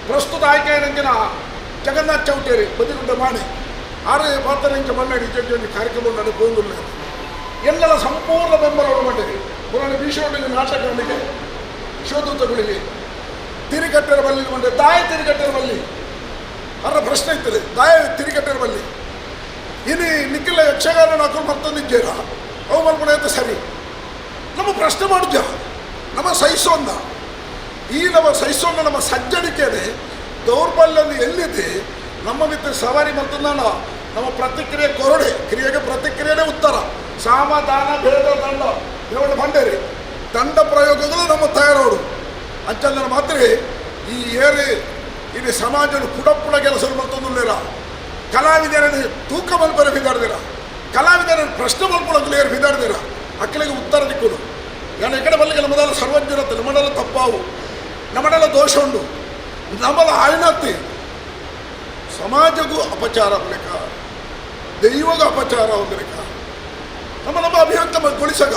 ಪ್ರಸ್ತುತ ಆಯ್ಕೆಯ ಜಗನ್ನಾಥ್ ಚೌಟೇರಿ ಬದಿಗುಂಡ ಮಾಡಿ ಆರು ಪಾತ್ರ ಮಣ್ಣಾಡಿ ಕಾರ್ಯಕ್ರಮ ನಡೆದುಕೊಂಡಿಲ್ಲ. ಎಲ್ಲರ ಸಂಪೂರ್ಣ ಬೆಂಬಲವನ್ನು ಮಾಡಿರಿ. ಪುರಾಣ ಭೀಷಣ ನಾಟಕಗಳಿಗೆ ಶಿವದೂತಗಳಿಗೆ ತಿರುಗಟ್ಟರ ಬಲ್ಲಿ ಮಂಡೆ ದಾಯ ತಿರುಗಟ್ಟರ ಬಲ್ಲಿ ಅವರ ಪ್ರಶ್ನೆ ಇರ್ತದೆ ದಾಯ ತಿರುಗಟ್ಟರ ಬಲ್ಲಿ ಇಲ್ಲಿ ನಿಕ್ಕಿಲ್ಲ ಯಕ್ಷಗಾನ ಹಾಕೊಂಡು ಮರ್ತಂದಿದ್ದೀರ ಅವು ಮಲ್ಪಣ ಸರಿ ನಮ್ಮ ಪ್ರಶ್ನೆ ಮಾಡಿದ್ಯ ನಮ್ಮ ಸಹಿಸೋಂದ ಈ ನಮ್ಮ ಸಹಿಸೋಣ ನಮ್ಮ ಸಜ್ಜನಿಕೆನೆ ದೌರ್ಬಲ್ಯ ಎಲ್ಲಿದೆ ನಮ್ಮ ಮಿತ್ರ ಸವಾರಿ ಮಲ್ತಂದಾಣ ನಮ್ಮ ಪ್ರತಿಕ್ರಿಯೆ ಕೊರಡೆ ಕ್ರಿಯೆಗೆ ಪ್ರತಿಕ್ರಿಯೆನೇ ಉತ್ತರ ಸಾಮ ದಾನ ಭೇದ ದಂಡ ದೇವಳ ಬಂಡೇರಿ ದಂಡ ಪ್ರಯೋಗಗಳು ನಮ್ಮ ತಯಾರೋಡು ಅಂಚಂದ್ರೆ ಮಾತ್ರ ಈ ಏರಿ ಇಲ್ಲಿ ಸಮಾಜದ ಪುಡ ಕೆಲಸ ಮತ್ತೊಂದಿಲ್ಲ ಕಲಾವಿದರನ್ನು ತೂಕ ಮಲ್ಪರೆ ಬಿದ್ದಾಡ್ದಿರ ಕಲಾವಿದರನ್ನು ಪ್ರಶ್ನೆ ಮಲ್ಪೊಳಗಲು ಏರು ಬಿದ್ದಾಡ್ದಿರ ಅಕ್ಕಲಿಗೆ ಉತ್ತರ ದಿಕ್ಕುದು ನಾನು ಈ ಕಡೆ ಬಲ್ಲಿಗೆ ನಮ್ಮದೆಲ್ಲ ಸರ್ವಜ್ಞರತ್ತೆ ನಮ್ಮನೆಲ್ಲ ತಪ್ಪಾವು ನಮ್ಮನೆಲ್ಲ ದೋಷ ಉಂಡು ನಮ್ಮಲ್ಲ ಆಯ್ನತ್ತಿ ಸಮಾಜಕ್ಕೂ ಅಪಚಾರ ಲೆಕ್ಕ ದೈವಗೂ ಅಪಚಾರ ಒಂದು ಲೆಕ್ಕ ನಮ್ಮ ನಮ್ಮ ಅಭಿವ್ಯಕ್ತಗೊಳಿಸಗ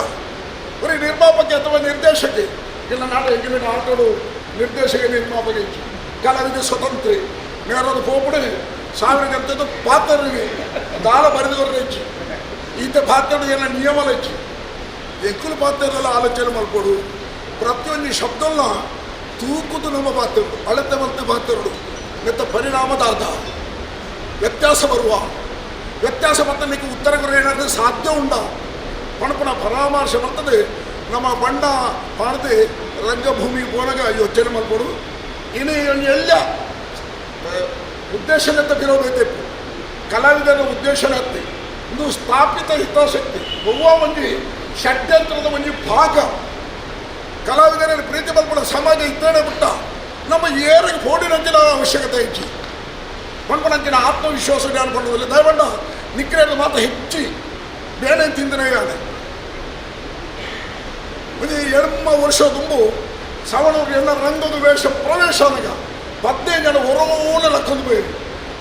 ಬರೀ ನಿರ್ಮಾಪಕ್ಕೆ ಅಥವಾ ನಿರ್ದೇಶಕ್ಕೆ ಇಲ್ಲ ನಾಟ ಎಂಗಿನ ಆಟೋಡು ನಿರ್ದೇಶಕ ನಿರ್ಮಾಪಕ ಕಲಾವಿದ ಸ್ವತಂತ್ರ ನೇರದ ಪೋಪುಡಿ ಸಾವಿರ ಗಂಟೆದು ಪಾತ್ರರಿಗೆ ದಾಳ ಬರೆದವರು ಹೆಚ್ಚು ಈತ ಪಾತ್ರ ಏನ ನಿಯಮలు ಹೆಚ್ಚು ఎక్కువ ಪಾತ್ರರೆಲ್ಲ ಆಲೋಚನೆ ಮಾಡ್ಕೊಡು ಪ್ರತಿಯೊಂದು ಶಬ್ದಲ್ಲ ತೂಕುದು ನಮ್ಮ ಪಾತ್ರರು ಅಳತೆ ಮಲ್ತೆ ಪಾತ್ರರು ಮತ್ತು ಪರಿಣಾಮದಾದ ವ್ಯತ್ಯಾಸ ಬರುವ ವ್ಯತ್ಯಾಸ ಬರ್ತಲಿಕ್ಕೆ ಉತ್ತರ ಏನಾದರೂ ಸಾಧ್ಯ ಉಂಡ ಪಣಪಣ ಪರಾಮರ್ಶೆ ಬರ್ತದೆ ನಮ್ಮ ಬಣ್ಣ ಪಾಡದೆ ರಂಗಭೂಮಿ ಪೋನಾಗ ಯೋಚನೆ ಮಲ್ಕೊಡು ಇನ್ನು ಎಲ್ಲ ಉದ್ದೇಶನಂತ ಬಿರೋದೈತೆ ಕಲಾವಿದರ ಉದ್ದೇಶನತ್ತೆ ಇದು ಸ್ಥಾಪಿತ ಹಿತಾಸಕ್ತಿ ಒವ್ವ ಒಂಜಿ ಷಡ್ಯಂತ್ರದ ಒಂಜಿ ಭಾಗ ಕಲಾವಿದರ ಪ್ರೀತಿ ಮಲ್ಪಡ ಸಮಾಜ ಇದ್ದಾನೆ ಬಿಟ್ಟ ನಮ್ಮ ಏರಿಗೆ ಫೋಡಿನಂಚಿನ ಅವಶ್ಯಕತೆ ಹೆಚ್ಚಿ ಪಣ್ಪಣಂಚಿನ ಆತ್ಮವಿಶ್ವಾಸ ಜ್ಞಾನ ಪಡೋದಿಲ್ಲ ದಯವಂಡ ನಿಕ್ರೆಯನ್ನು ಮಾತ್ರ ಹೆಚ್ಚಿ ಬೇಳೆ ತಿಂದನೇ ಯಾನೆ ಒಂದು ಎಣ್ಮ ವರ್ಷ ತುಂಬು ಸವಣೂರು ಎಲ್ಲ ರಂಗದ ವೇಷ ಪ್ರವೇಶ ಅನಗ 15 ಜನ ಹೊರೋಣ ಲಕ್ಕೊಂದು ಪೋಯಿರು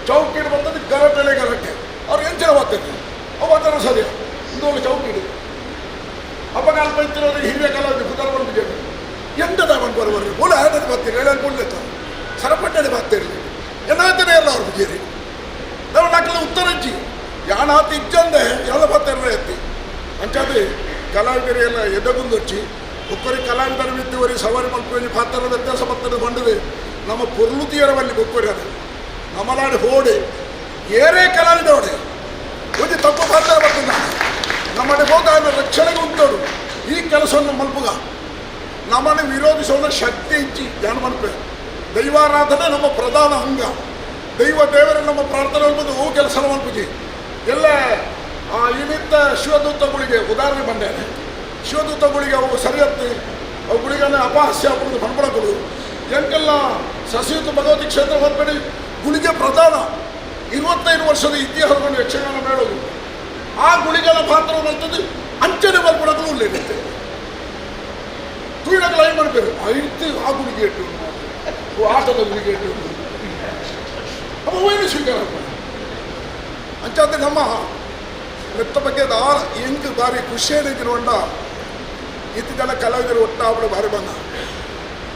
ಚೌಕಿಡು ಬಂದದ್ದು ಗಲಾಟೆಲೆ ಗಲಾಟೆ ಅವ್ರು ಎಂಚಿನ ಮಾತಾಡ್ತಾರೆ ಅವು ಮಾತಾಡೋ ಸರಿಯ ಇಂದೋಳು ಚೌಕಿಡು ಅಪ್ಪಗ ಅಲ್ಪ ಇತ್ತಿರೋದು ಹಿರಿಯ ಕಲಾವಿದ ಪುದರ್ ಬಂದು ಎಂತದ ಬಂದು ಬರುವರು ಮೂಲ ಆಟದ ಬರ್ತೀರಿ ಹೇಳಿ ಅನ್ಕೊಂಡಿರ್ತಾರೆ ಸರಪಟ್ಟೆ ಬರ್ತೀರಿ ಏನಾಗ್ತಾನೆ ಎಲ್ಲ ಅವ್ರು ಬುಜೇರಿ ನಾವು ನಾಲ್ಕಲ್ಲ ಉತ್ತರ ಇಜ್ಜಿ ಯಾಣಾತ ಇಜ್ಜಂದೆ ಎಲ್ಲ ಬರ್ತಾರೆ ಎತ್ತಿ ಅಂಚಾದೆ ಕಲಾವಿದರು ಎಲ್ಲ ಎದಗುಂದೊಚ್ಚಿ ಒಕ್ಕರಿ ಕಲಾವಿದರ ಬಿತ್ತುವರಿ ಸವಾರಿ ಮಲ್ಪುವರಿ ಪಾತ್ರ ವ್ಯತ್ಯಾಸ ಬರ್ತದೆ ಬಂದಿದೆ ನಮ್ಮ ಪೊರ್ಲುತಿಯರವಲ್ಲಿ ಬೊಕ್ಕರಿ ಅದು ನಮ್ಮಲಾಡಿ ಹೋಡೆ ಏರೇ ಕಲಾವಿದ ಹೋಡೆ ಒಂಜಿ ತಪ್ಪು ಪಾತ್ರ ಬರ್ತದೆ. ನಮ್ಮನೆ ಹೋದ ರಕ್ಷಣೆಗೆ ಉಂಟೋಡು. ಈ ಕೆಲಸವನ್ನು ಮಲ್ಪುಗ ನಮ್ಮನ್ನು ವಿರೋಧಿಸೋಣ ಶಕ್ತಿ ಇಚ್ಚಿ ಜಾನ ಮಲ್ಪೆ. ದೈವಾರಾಧನೆ ನಮ್ಮ ಪ್ರಧಾನ ಅಂಗ. ದೈವ ದೇವರ ನಮ್ಮ ಪ್ರಾರ್ಥನೆ ಅನ್ಬೋದು ಅವು ಕೆಲಸ ಮಲ್ಪುಜಿ ಎಲ್ಲ. ಈ ನಿಮಿತ್ತ ಶಿವದೂತ ಗುಳಿಗೆ ಉದಾಹರಣೆ ಬಂದೇನೆ. ಶಿವದೂತ ಗುಳಿಗೆ ಅವು ಸರಿಯತ್ತಿ, ಅವು ಗುಳಿಗನೆ ಅಪಹಾಸ್ಯ ಆಗ್ಬಿಡುದು ಪನ್ಪಡಗಳು. ಎಂಕೆಲ್ಲ ಸಸಿಯುತ ಭಗವತಿ ಕ್ಷೇತ್ರ ಹೋಗ್ಬೇಡಿ. ಗುಳಿಗೆ ಪ್ರಧಾನ 25 ವರ್ಷದ ಇತಿಹಾಸವನ್ನು ಯಕ್ಷಗಾನ ಮೇಳವು ಆ ಗುಳಿಗನ ಪಾತ್ರ ಬರ್ತದೆ. ಅಂಚನೆ ಮಲ್ಪಡಗಳು ಉಲ್ಲೇನಿತ್ತೆ ತುಳಿನಗಳು I ಮಾಡ್ಬೇಕು ಐತೆ. ಆ ಗುಳಿಗೆ ಇಟ್ಟು ಆಟದ ಗುಳಿಗೆ ಇಟ್ಟು ಅವ ಏನು ಸ್ವೀಕಾರ ಅಂಚಾದ ನಮ್ಮ ಮೆತ್ತ ಬಗ್ಗೆ ದಾರ ಎಂಕ್ ಬಾರಿ ಖುಷಿಯಾಗಿ ಇತ್ತಿದೆಲ್ಲ ಕಲಾವಿದರು ಒಟ್ಟಾಪಡ ಬಾರಿ ಬಂದ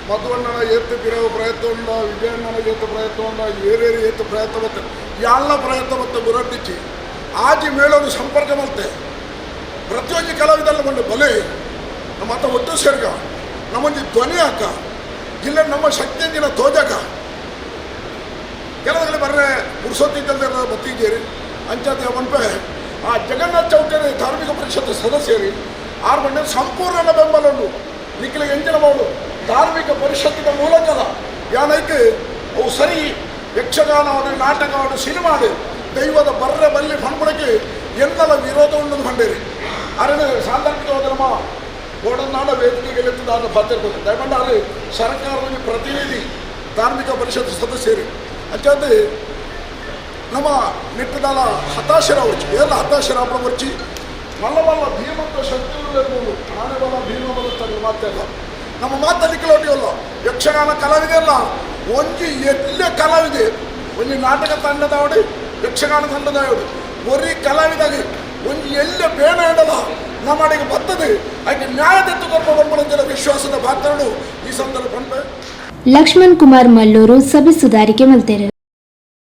ಮಧುವಣ್ಣನ ಏತ್ತು ಬಿರವು ಪ್ರಯತ್ನ ಉಂಡ, ವಿಜಯಣ್ಣನ ಏತು ಪ್ರಯತ್ನ ಉಂಡ, ಏರೇರು ಏತು ಪ್ರಯತ್ನ ಮತ್ತು ಎಲ್ಲ ಪ್ರಯತ್ನ ಮತ್ತು ಬುರಟ್ಟಿಚ್ಚಿ ಆಜಿ ಮೇಳನ್ನು ಸಂಪರ್ಕ ಮಲ್ತೆ. ಪ್ರತಿಯೊಂದು ಕಲಾವಿದಲ್ಲ ಬಂದು ಬಲೆ ನಮ್ಮ ಹತ್ರ ಒಟ್ಟು ಸೇರ್ಗ ನಮ್ಮೊಂದು ಧ್ವನಿ ಹಾಕ ಇಲ್ಲ ನಮ್ಮ ಶಕ್ತಿಯಂದಿನ ತೋಜಕ. ಕೆಲವರಲ್ಲಿ ಬರ್ರೆ ಪುರುಸೊತ್ತಿದ್ದಲ್ದೆ ಬತ್ತಿದ್ದೀರಿ ಅಂಚಾತೆ ಮನ್ಪೆ. ಆ ಜಗನ್ನಾಥ ಚೌಟರಿ ಧಾರ್ಮಿಕ ಪರಿಷತ್ ಸದಸ್ಯರಿ ಆರು ಮಂದಿ ಸಂಪೂರ್ಣ ಬೆಂಬಲ ಉಂಡು. ನಿಖಿಲ ಎಂಜಿನ ಮಾಡು ಧಾರ್ಮಿಕ ಪರಿಷತ್ತಿನ ಮೂಲಕದ ಯಾನೈಕ್ ಅವು ಸರಿ ಯಕ್ಷಗಾನ ಆಡು, ನಾಟಕ ಆಡು, ಸಿನಿಮಾ ಆಡು, ದೈವದ ಬರ್ರೆ ಬಲ್ಲಿ ಫಣ್ಬುಡಕ್ಕೆ ಎನ್ನಲ ವಿರೋಧ ಉಂಡು ಬಂಡೇರಿ. ಅರಣ ಸಾಂದರ್ಭಿಕವಾದ ನಮ್ಮ ಗೋಡನಾಡ ವೇದಿಕೆಗೆ ಎತ್ತದಾದ ಪಾತ್ರ ದಯಮಂಡ ಅಲ್ಲಿ ಸರ್ಕಾರದ ಪ್ರತಿನಿಧಿ ಧಾರ್ಮಿಕ ಪರಿಷತ್ ಸದಸ್ಯರು ಅಂಚಾದ ನಮ್ಮ ನಿಟ್ಟದಾಲ ಹತಾಶರ వచ్చి ಎಲ್ಲ ಹತಾಶರ వచ్చಿ ಮಲ್ಲ ಮಲ್ಲ ಭೀಮಂತ ಶಕ್ತಿಗಳು ಆನೆ ಬಲ ಭೀಮ ಬಲ ತನ್ನ ಮಾತೆಲ್ಲ ನಮ್ಮ ಮಾತಲ್ಲಿ ಅಲ್ಲ. ಯಕ್ಷಗಾನ ಕಲಾವಿದೆ ಅಲ್ಲ, ಒಂಜಿ ಎಲ್ಲ ಕಲಾವಿದೆ ಒಂಜಿ ನಾಟಕ ತಂಡದವಡು, ಯಕ್ಷಗಾನ ತಂಡದವಡು ಒರಿ ಕಲಾವಿದಾಗಿ ಒಂಜಿ ಎಲ್ಲ ಬೇಣ ಇಡಲ್ಲ ನಮ್ಮಡಿಗೆ ಬರ್ತದೆ. ಹಾಗೆ ನ್ಯಾಯದತ್ತು ಕೊಪ್ಪ ಬಂದ್ಬಿಡಂತಿಲ್ಲ ವಿಶ್ವಾಸದ ಪಾತ್ರಗಳು ಈ ಸಂದರ್ಭ. ಲಕ್ಷ್ಮಣ್ ಕುಮಾರ್ ಮಲ್ಲೂರು ಸಭೆ ಸುಧಾರಿಕೆ ಮಲ್ತೆರು.